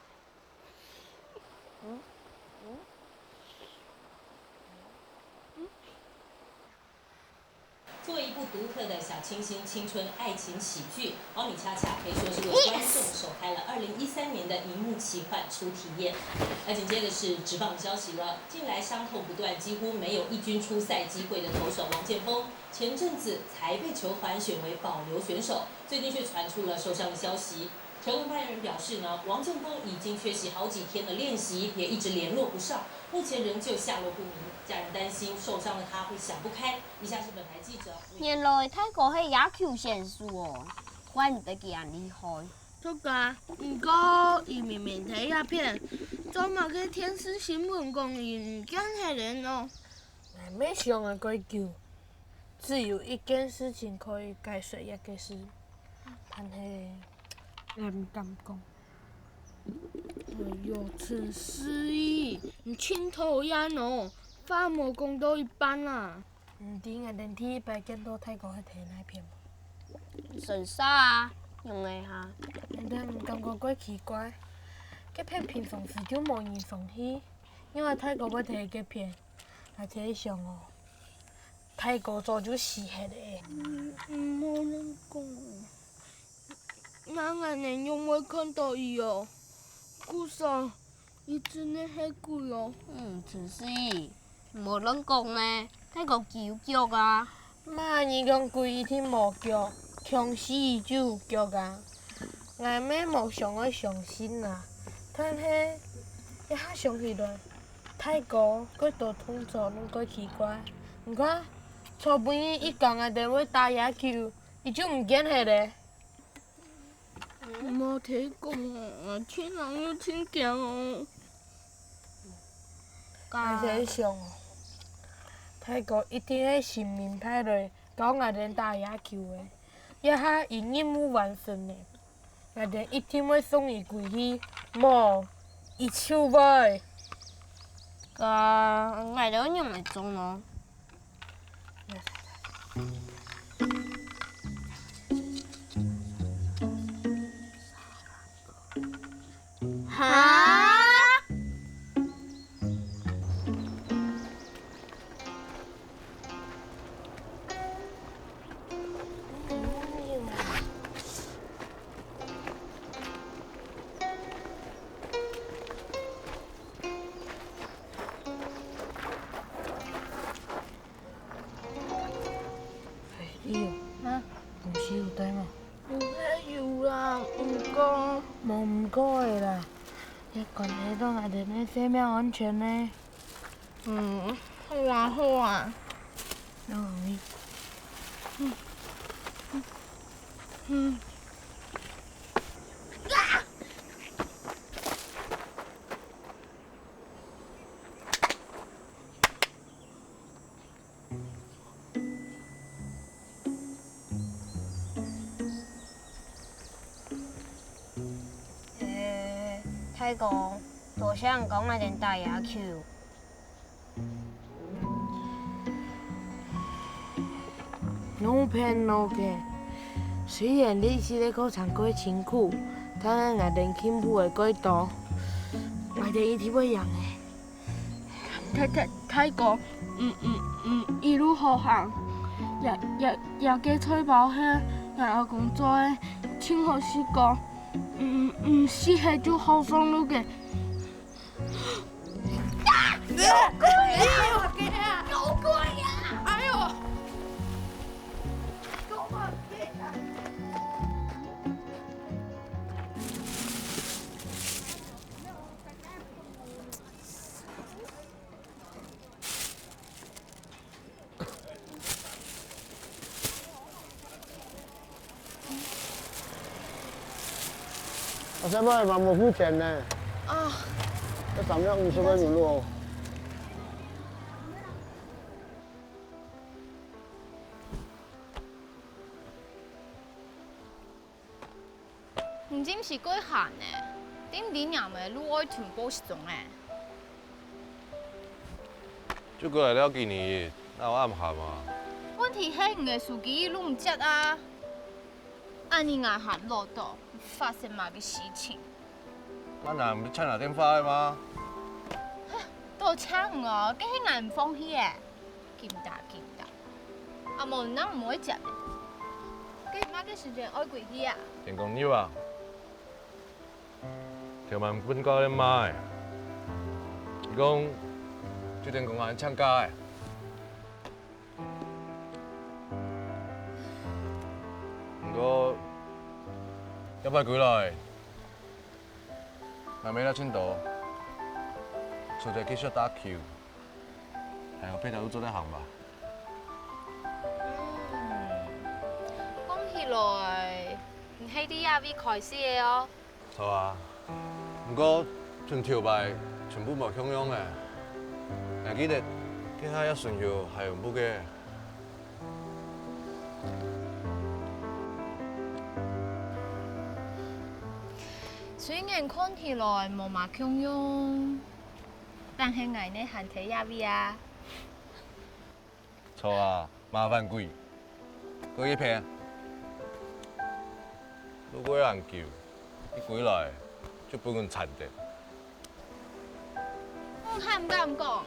作为一部独特的小清新青春爱情喜剧，《猫咪恰恰》可以说是为观众首开了二零一三年的荧幕奇幻初体验。那紧接着是职棒消息了，近来伤痛不断，几乎没有一军出赛机会的投手王建峰，前阵子才被球团选为保留选手，最近却传出了受伤的消息。 球团发言人表示呢，王建峰已经缺席好几天的练习，也一直联络不上，目前仍旧下落不明。家人担心受伤的他会想不开。以下是本台记者。原來大哥係野球選手哦，怪毋得佢恁厲害。著啊，毋過佢明明在這片，做麼个電視新聞講佢毋見忒咧呢？𠊎乜想了蓋久，只有一件事情可以解釋這个事，但係𠊎毋敢講。 哎喲，陳思怡，你盡討厭哦！話無講到一半啊！毋知𠊎兜第一擺見到大哥係在哪片無？神社啊，仰仔哈？你兜毋感覺蓋奇怪？該片平常時就無人常去，仰仔大哥會在該片？𠊎在想哦，大哥早就死忒咧。毋好恁講。 那𠊎兜仰會看到佢哦？故所，佢真个係鬼哦！嗯，陳思怡，毋好亂講呢，大哥佢有腳啊！麼人講鬼一定無腳，強死佢就有腳啊！𠊎乜無想愛相信啊，但係這下想起來，大哥該兜動作攏蓋奇怪。你看，昨晡日佢教𠊎兜會打野球，佢就毋見忒咧。 莫提講啊，盡冷又盡驚哦。𠊎在想哦，大哥一定係神明派來教𠊎兜打野球个，這下佢任務完成了，𠊎兜一定會送佢歸去，無，佢就會。該𠊎兜仰般做呢？ 哈？你有，啊？東西有帶無？有係有啦，毋過，無毋過个啦，這關係到𠊎兜个生命安全呢。嗯，好啊，好啊。嗯。嗯。嗯。 欸，大哥，多謝你教𠊎兜打野球。No pain, no gain。雖然這一息个過程過辛苦，但係𠊎兜進步个過多，𠊎兜一定會贏个。 大，大，大哥，嗯，嗯，嗯，一路好行。這，這，這个菜包係𠊎阿公做个，盡好食个。嗯，嗯，食忒就好上路个。哎喲！哎喲！哎喲！ 阿細妹，嘛無付錢呢。啊。這三百五十个銀哦。你真係過閒呢，定定若个路愛同步失蹤欸。就過來尞幾日，哪有恁閒啊？問題係你个手機一路毋接啊！恁樣𠊎還落到發生麼个事情。那你毋係請人打電話个嗎？多謝你哦，該係𠊎毋放棄欸。 緊打緊打。阿無，你仰毋會接呢？該麼个時間愛歸去啊？天光日啊，頭晚分教練罵欸，佢講，這天公還請假欸。毋過，這擺歸來， 𠊎乜尞盡多，除忒繼續打球，還有別條路做得行吧？嗯，講起來，你係在這位開始个哦。著啊，毋過同頭擺全部無共樣欸。𠊎記得該下這脣頭還有木个。 雖然看起來無麼共樣，但係𠊎呢還在這位啊。著啊，麻煩鬼，過一遍。路過恁久，一歸來就分人纏等。 你還敢講，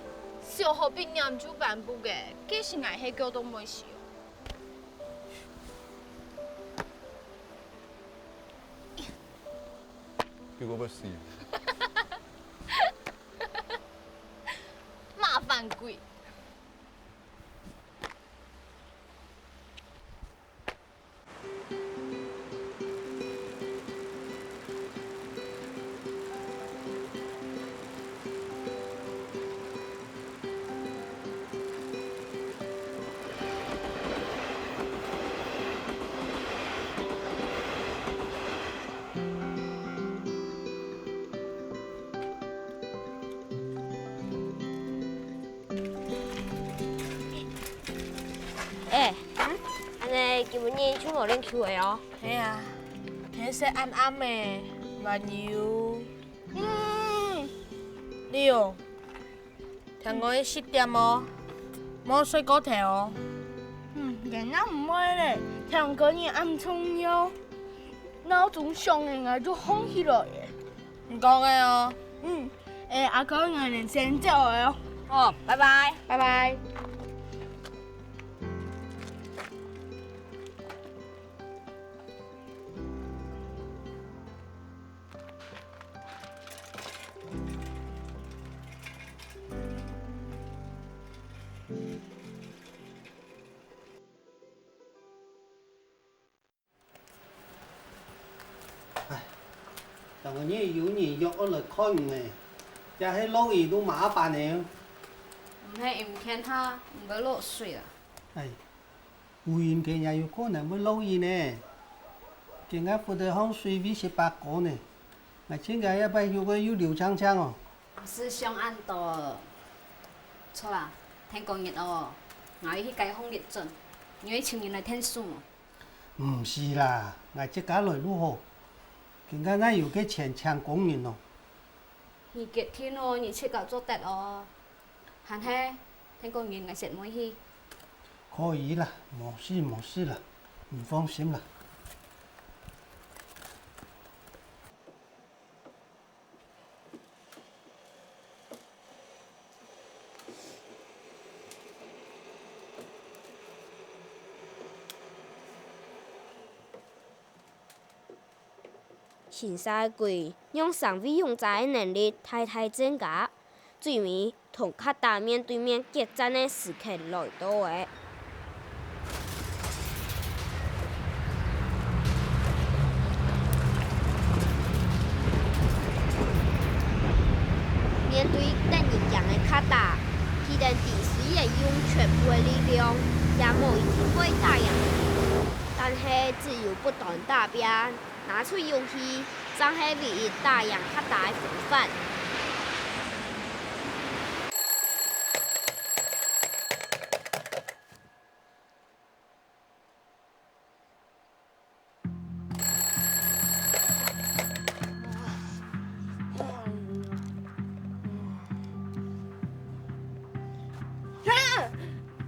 小學畢業就頒布个，該時𠊎係叫做妹時哦。結果要死。麻煩鬼。欸，恁呢今晡日就無練球仔哦。係啊，天色暗暗仔，還有，嗯，你哦，天光十點哦，莫睡過頭哦。嗯，𠊎正毋會咧，天光日恁重要，鬧鐘響仔𠊎就䟘起來咧。 你講个哦。嗯，欸，阿哥，𠊎等先走了哦。好，拜拜。拜拜。昨日有人約𠊎來看你呢，這係落雨都麻煩呢。毋係陰天下，毋會落水啊。哎，有陰天也有可能會落雨呢。今日湖頭項水位十八高呢，𠊎尋个這擺又會又流淨淨哦。毋使想恁多。著啊，天光日哦，𠊎愛去街項列陣，你愛尋人來𢯭手無？毋使啦，𠊎自家來就好。今日哪有个錢請工人哦？你決定哦，你自家做得哦。還係，天光日𠊎先毋去。可以啦，無事無事啦，你放心啦。 新社區讓生活用者个能力大大增加，最尾同客家面對面決戰个時刻來到了。面對得人驚个客家，佢等必須要用全部个力量，也無一定會打贏佢。但係只有不斷打拚， 拿出勇氣，正係唯一打贏客家个方法。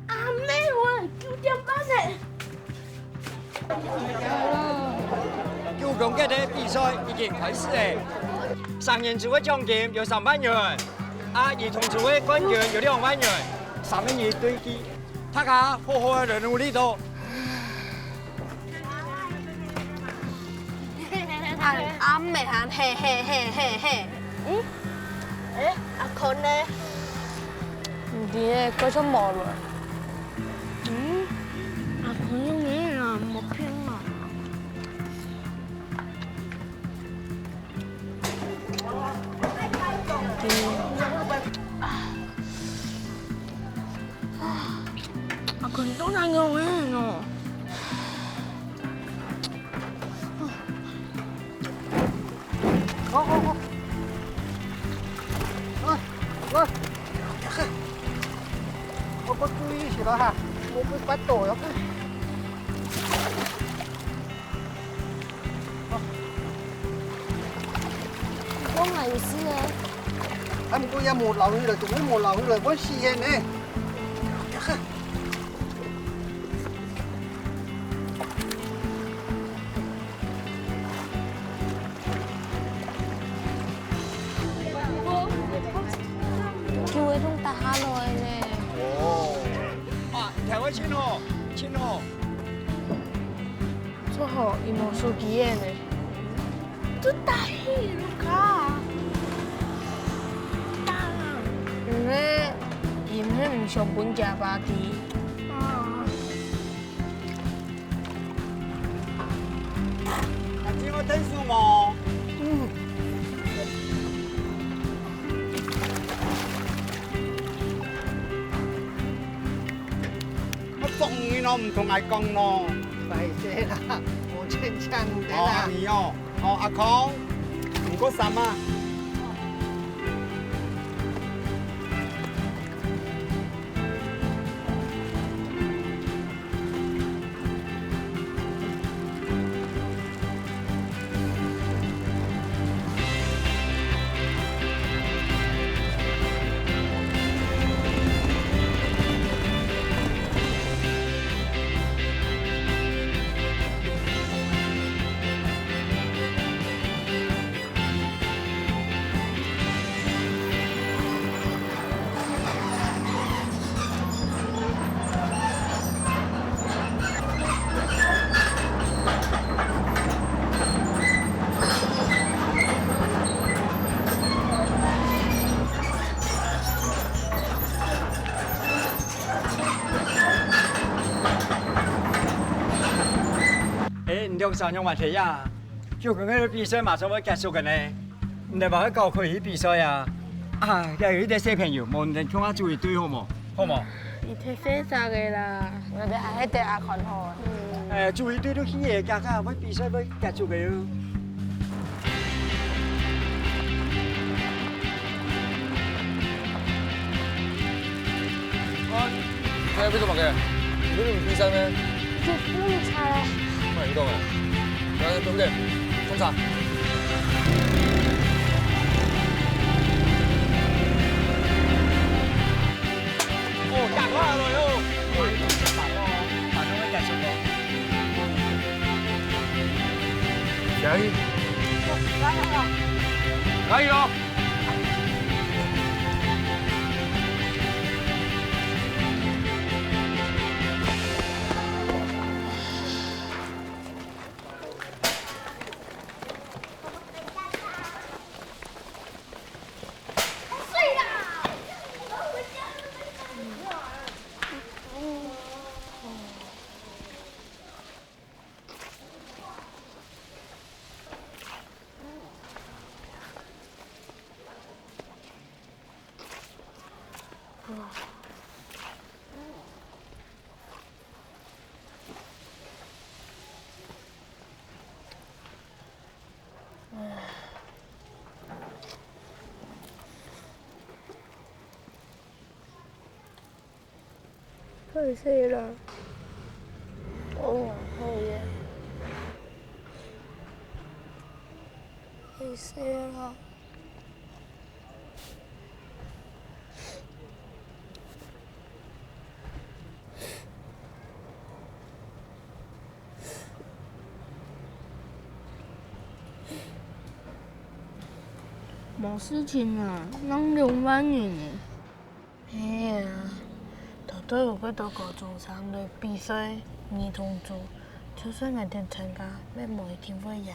阿姆，𠊎九點半呢。九宮格个比賽已經開始了，三人組个獎金有三萬元，啊，兒童組个冠軍有兩萬元，三個人對決，大家好好个來努力哦。 恁暗个還嘿嘿嘿嘿嘿。嗯？欸，阿康呢？毋知呢，佢就無來。嗯？阿康用咩啊？莫騙𠊎。 啊，可能當然有人哦。好，好，好。啊，來。我，我注意一下哈，我，我把刀要看。 你講𠊎有事欸？啊，毋過也無撈起來，做咩無撈起來？會死人呢！就會弄打下來呢。哦，啊，你聽我清楚，清楚。 做好，佢無手機仔呢。就打去，Luka。打啦。毋係，佢毋係毋想分厥爸知。啊。還請𠊎𢯭手無？嗯。 我做人哦，毋同𠊎講咯。歹勢啦，無錢請你哦，啦。恁呢哦，哦，阿康，毋過衫啊。 欸，你兩儕仰會在這啊？九月个比賽馬上會結束个呢，你等還愛趕快去比賽啊！啊，這有一個小朋友，無你等共下組一隊好無？好無？你忒細隻个啦。𠊎等還係等阿寬好啊。哎，組一隊都去个，加加會比賽會結束个喲。啊，你在那邊幹嘛个？你不是比賽咩？就弄差了。慢點動啊！ 來，兄弟，衝場！哦，打過來了喲！加油！加油！加油！ 太細了，我往後耶。太細了。 無事情啊，哪有兩萬人呢？係啊，頭擺有幾多高中生來比賽兒童組，就算𠊎等參加，也無一定會贏。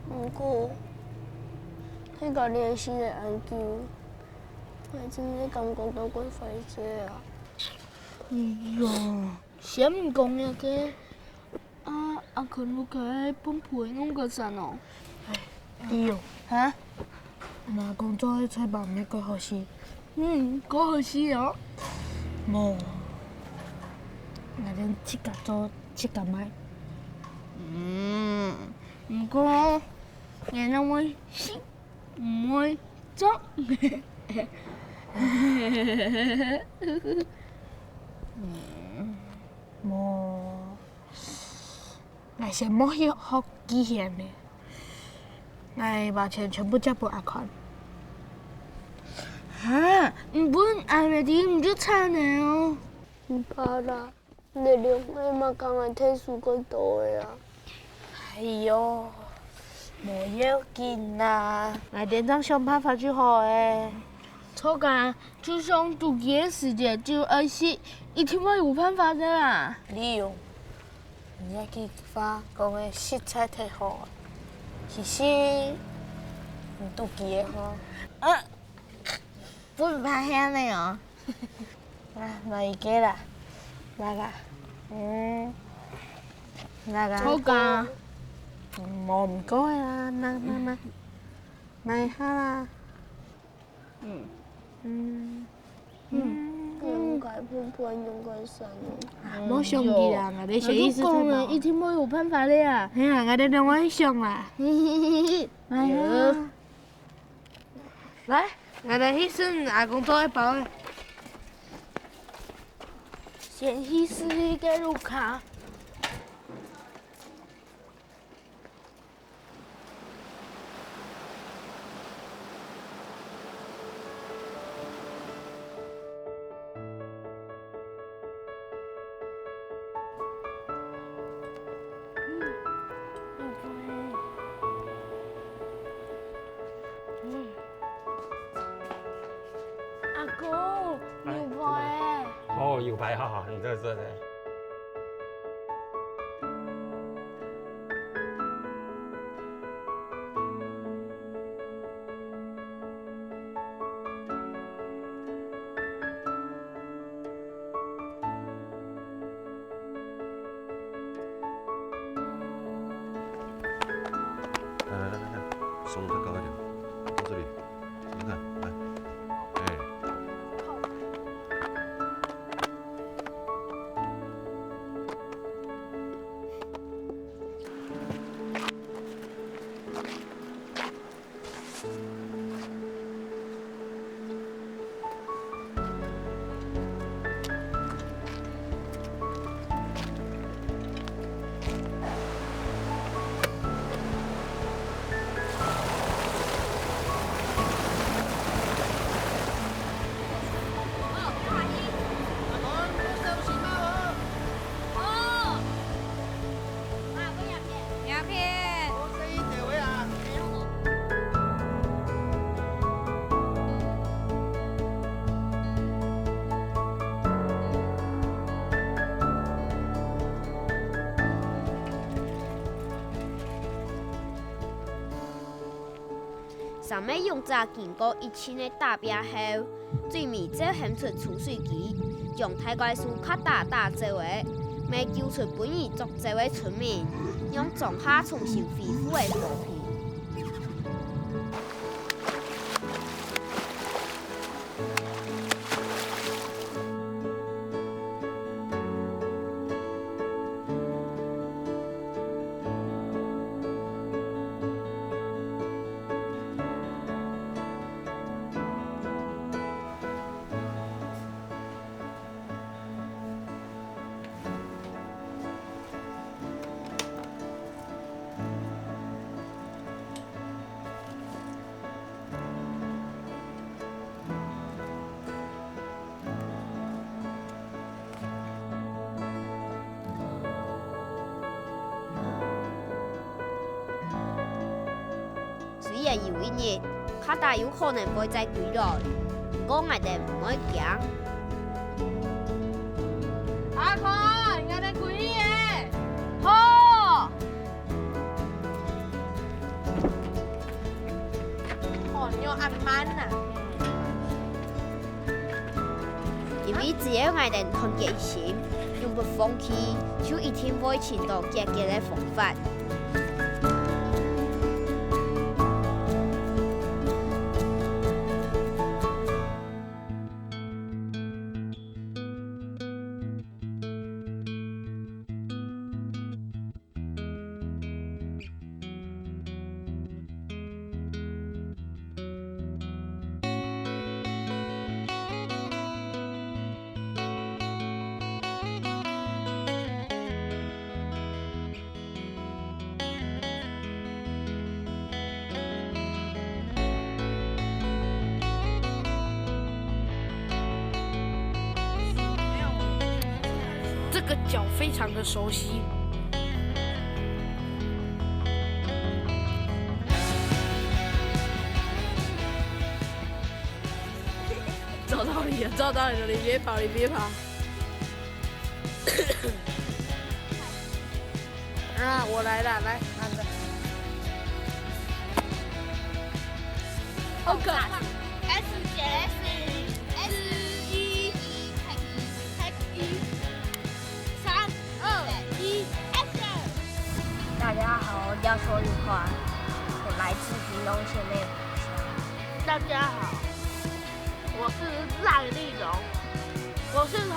毋過，係講練習个恁久，𠊎真个感覺到怪壞勢啊！哎喲，先毋講這个，啊，阿坤屋下个分配弄个怎哦？哎，哎喲，哈？ 若講做个菜包乜蓋好食。嗯，蓋好食哦。無，𠊎等自家做自家賣。嗯，毋過，𠊎等會食，毋會做。嗯，無。 𠊎先莫去學技絃了，𠊎把錢全部借分阿寬。哈，你分阿妹知你就慘了哦。毋怕啦，你兩個嘛講𠊎退休過多个啊。哎喲，無要緊啦，𠊎等正想辦法就好了。著啊， 就算肚飢个時節就愛食，一定會有辦法个啦。李勇，你這句話講个實在忒好啊！其實，你肚飢个吼。呃，分你發現了哦。啊，來一個啦，來啦，嗯，來啦。著啊。嗯，無毋過啦，來來來，來一下啦。 嗯。嗯。嗯。嗯。應該分配應該算哦。啊，莫想佢啦，𠊎兜先意思出來。𠊎都講了，一定會有辦法个啊。係啊，𠊎兜另外想啦。哎呀。來，𠊎兜去試阿公做个包仔。先去試一個路卡。 阿公，哎，牛排欸。哦，牛排，好好，你坐，坐，坐。中的高一点，到这里，你看，来，哎。三个勇者經過一陣个打拚後，最尾走喊出臭水溝，將大怪獸卡達打走个，乜救出分佢捉走个村民，讓莊下重新恢復个和平。 雖然有一日，卡達有可能會再歸來，毋過𠊎兜毋愛驚。阿寬，𠊎兜歸去咧！好！哦，你又恁慢啊！ 因為只要𠊎兜團結一心，永不放棄，就一定會尋到解決个方法。 这个角非常的熟悉。找到你了，找到你了，你别跑，你别跑。 啊，我来了，来，拿着。好可怕！S J S S 一，三二一，action！大家好，我叫邱宇宽，我来自屏东县内。大家好， 我是赖丽蓉，我是从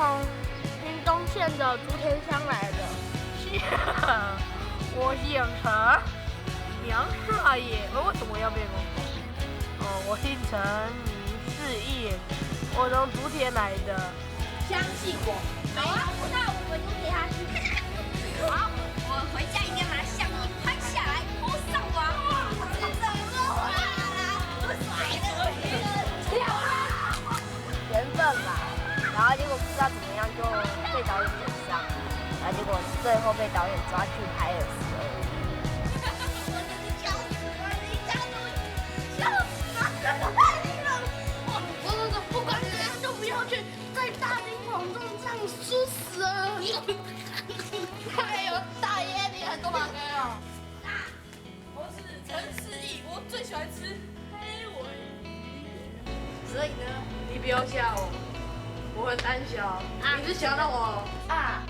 屏东县的竹田乡来的。我姓陈，名是阿野。呃，为什么要变公公？哦，我姓陈，名世义，我从竹田来的。相信我，没有。好啊，那我们就陪他去。好，我回家一定要拿相机拍下来，po上网。这怎么画啦？我甩了。 缘分吧。然后结果不知道怎么样就被导演选上，然后结果最后被导演抓去拍了十二。我真是笑死了，你笑死我，笑死了，太离谱了。我，我，我，不管怎样都不要去在大庭广众这样输死了。哎呦，大爷，你很多毛病哦。 我是陈思义，我最喜欢吃黑尾鱼。所以呢，你不要吓我，我很胆小，啊，你是吓到我啊。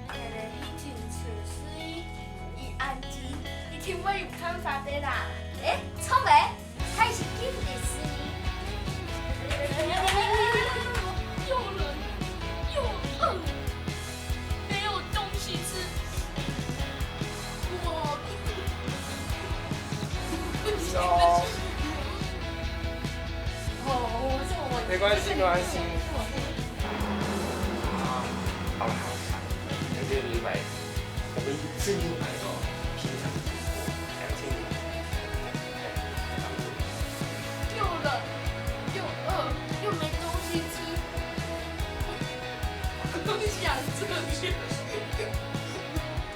哎，你请陈思义，你安靜，你听我有看法的啦。哎，哎，臭美，他已经进不得思你。又冷又饿，没有东西吃。我不行了。哦，我这我没关系，没关系。啊，好了好了，那就明白。我们是明白哦，平常两千年。又冷又饿又没东西吃，我想这个。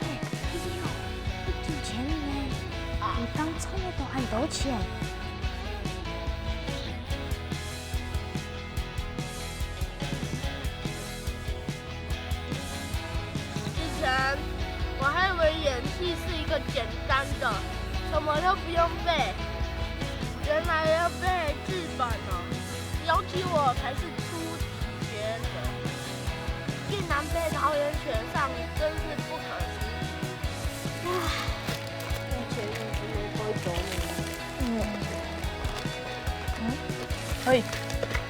哎，你有，你有钱呢？你当初都很多钱。 以前我还以为演戏是一个简单的，什么都不用背，原来要背剧本哦。尤其我才是初级学的，竟然被导演选上，真是不可思议。唉，以前有什么可以走呢？嗯。嗯？可以，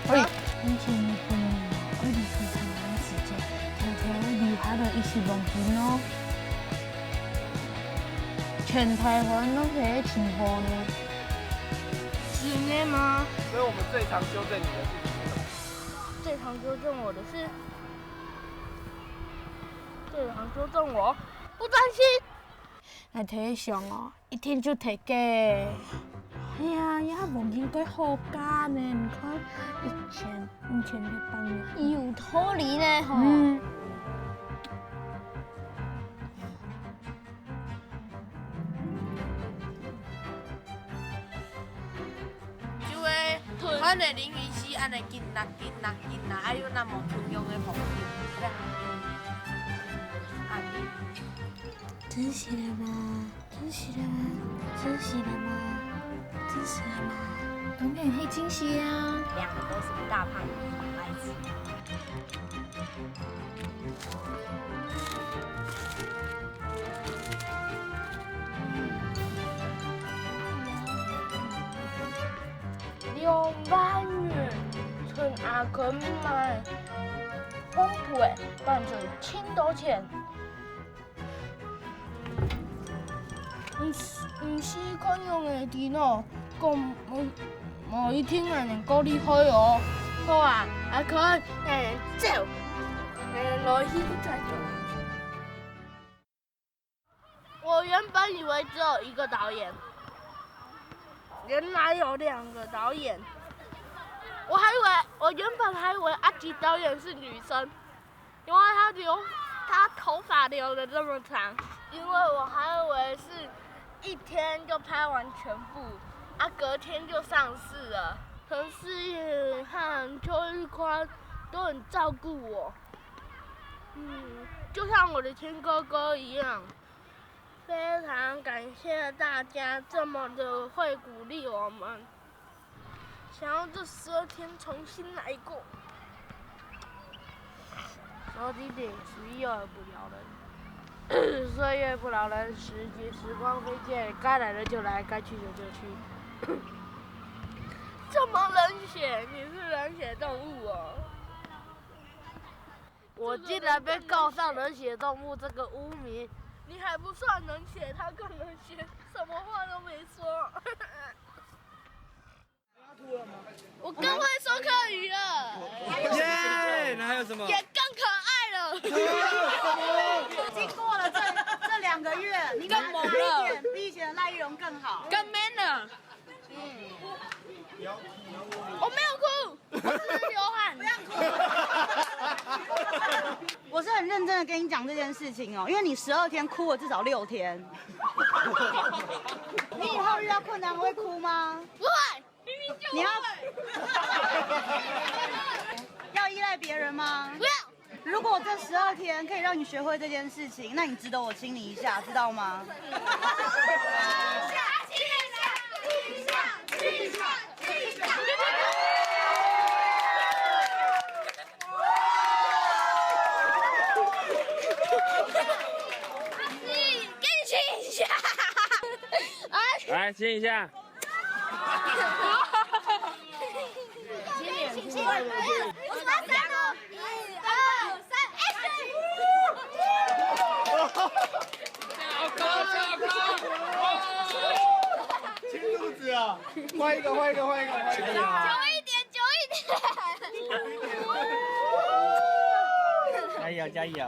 可以。以前日本人哦，愛离开台湾个時節，偷偷留下來一息黃金哦。全台灣攏係佢个情報呢。真的嗎？所以我们最常纠正你的是什么？最常纠正我的是，最常纠正我不专心。 𠊎頭先想哦，一定就忒个。哎呀，這黃金蓋好價呢，你看一千、五千六百元。有道理呢吼。嗯。就會看到林雨熙恁樣緊拿、緊拿、緊拿，還有那麼重要个黃金，這樣啊，你 驚喜了嗎？驚喜了嗎？驚喜了嗎？驚喜了嗎？當然會驚喜啊！兩個都是大胖子，孩子。兩萬元，趁阿哥買紅布，反正盡多錢。 毋係，毋係看樣个電腦，講無，無一定還能夠厲害哦。好啊，阿坤，咱走，咱來去再走。我原本以為只有一個導演，原來有兩個導演。我還以為，我原本還以為阿吉導演是女生。 因為他留，他頭髮留得這麼長。因為我還以為是一天就拍完全部，啊，隔天就上市了。陳思穎和邱玉寬都很照顧我，嗯，就像我的親哥哥一樣。非常感謝大家這麼的會鼓勵我們。 想要這十二天重新來過。說經典，十一月不了人，十二月不了人，時節時光飛濺，該來的就來，該去的就去。這麼冷血，你是冷血動物哦。我竟然被告上冷血動物這個污名。你還不算冷血，他更冷血，什麼話都沒說。 我更會說客語了，耶！那還有什麼？也更可愛了。經過了這，這兩個月，你們哪一點比以前的賴玉榮更好？更 man 了。我沒有哭，我只是流汗。不要哭。我是很認真的跟你講這件事情哦，因為你十二天哭了至少六天。你以後遇到困難會哭嗎？不會。 你要，要依賴別人嗎？不要。如果這十二天可以讓你學會這件事情，那你值得我親你一下，知道嗎？給你親一下。來，親一下。我数到三哦，一、二、三，action！亲肚子啊！换一个，换一个，换一个，换一个。久一点，久一点。加油加油！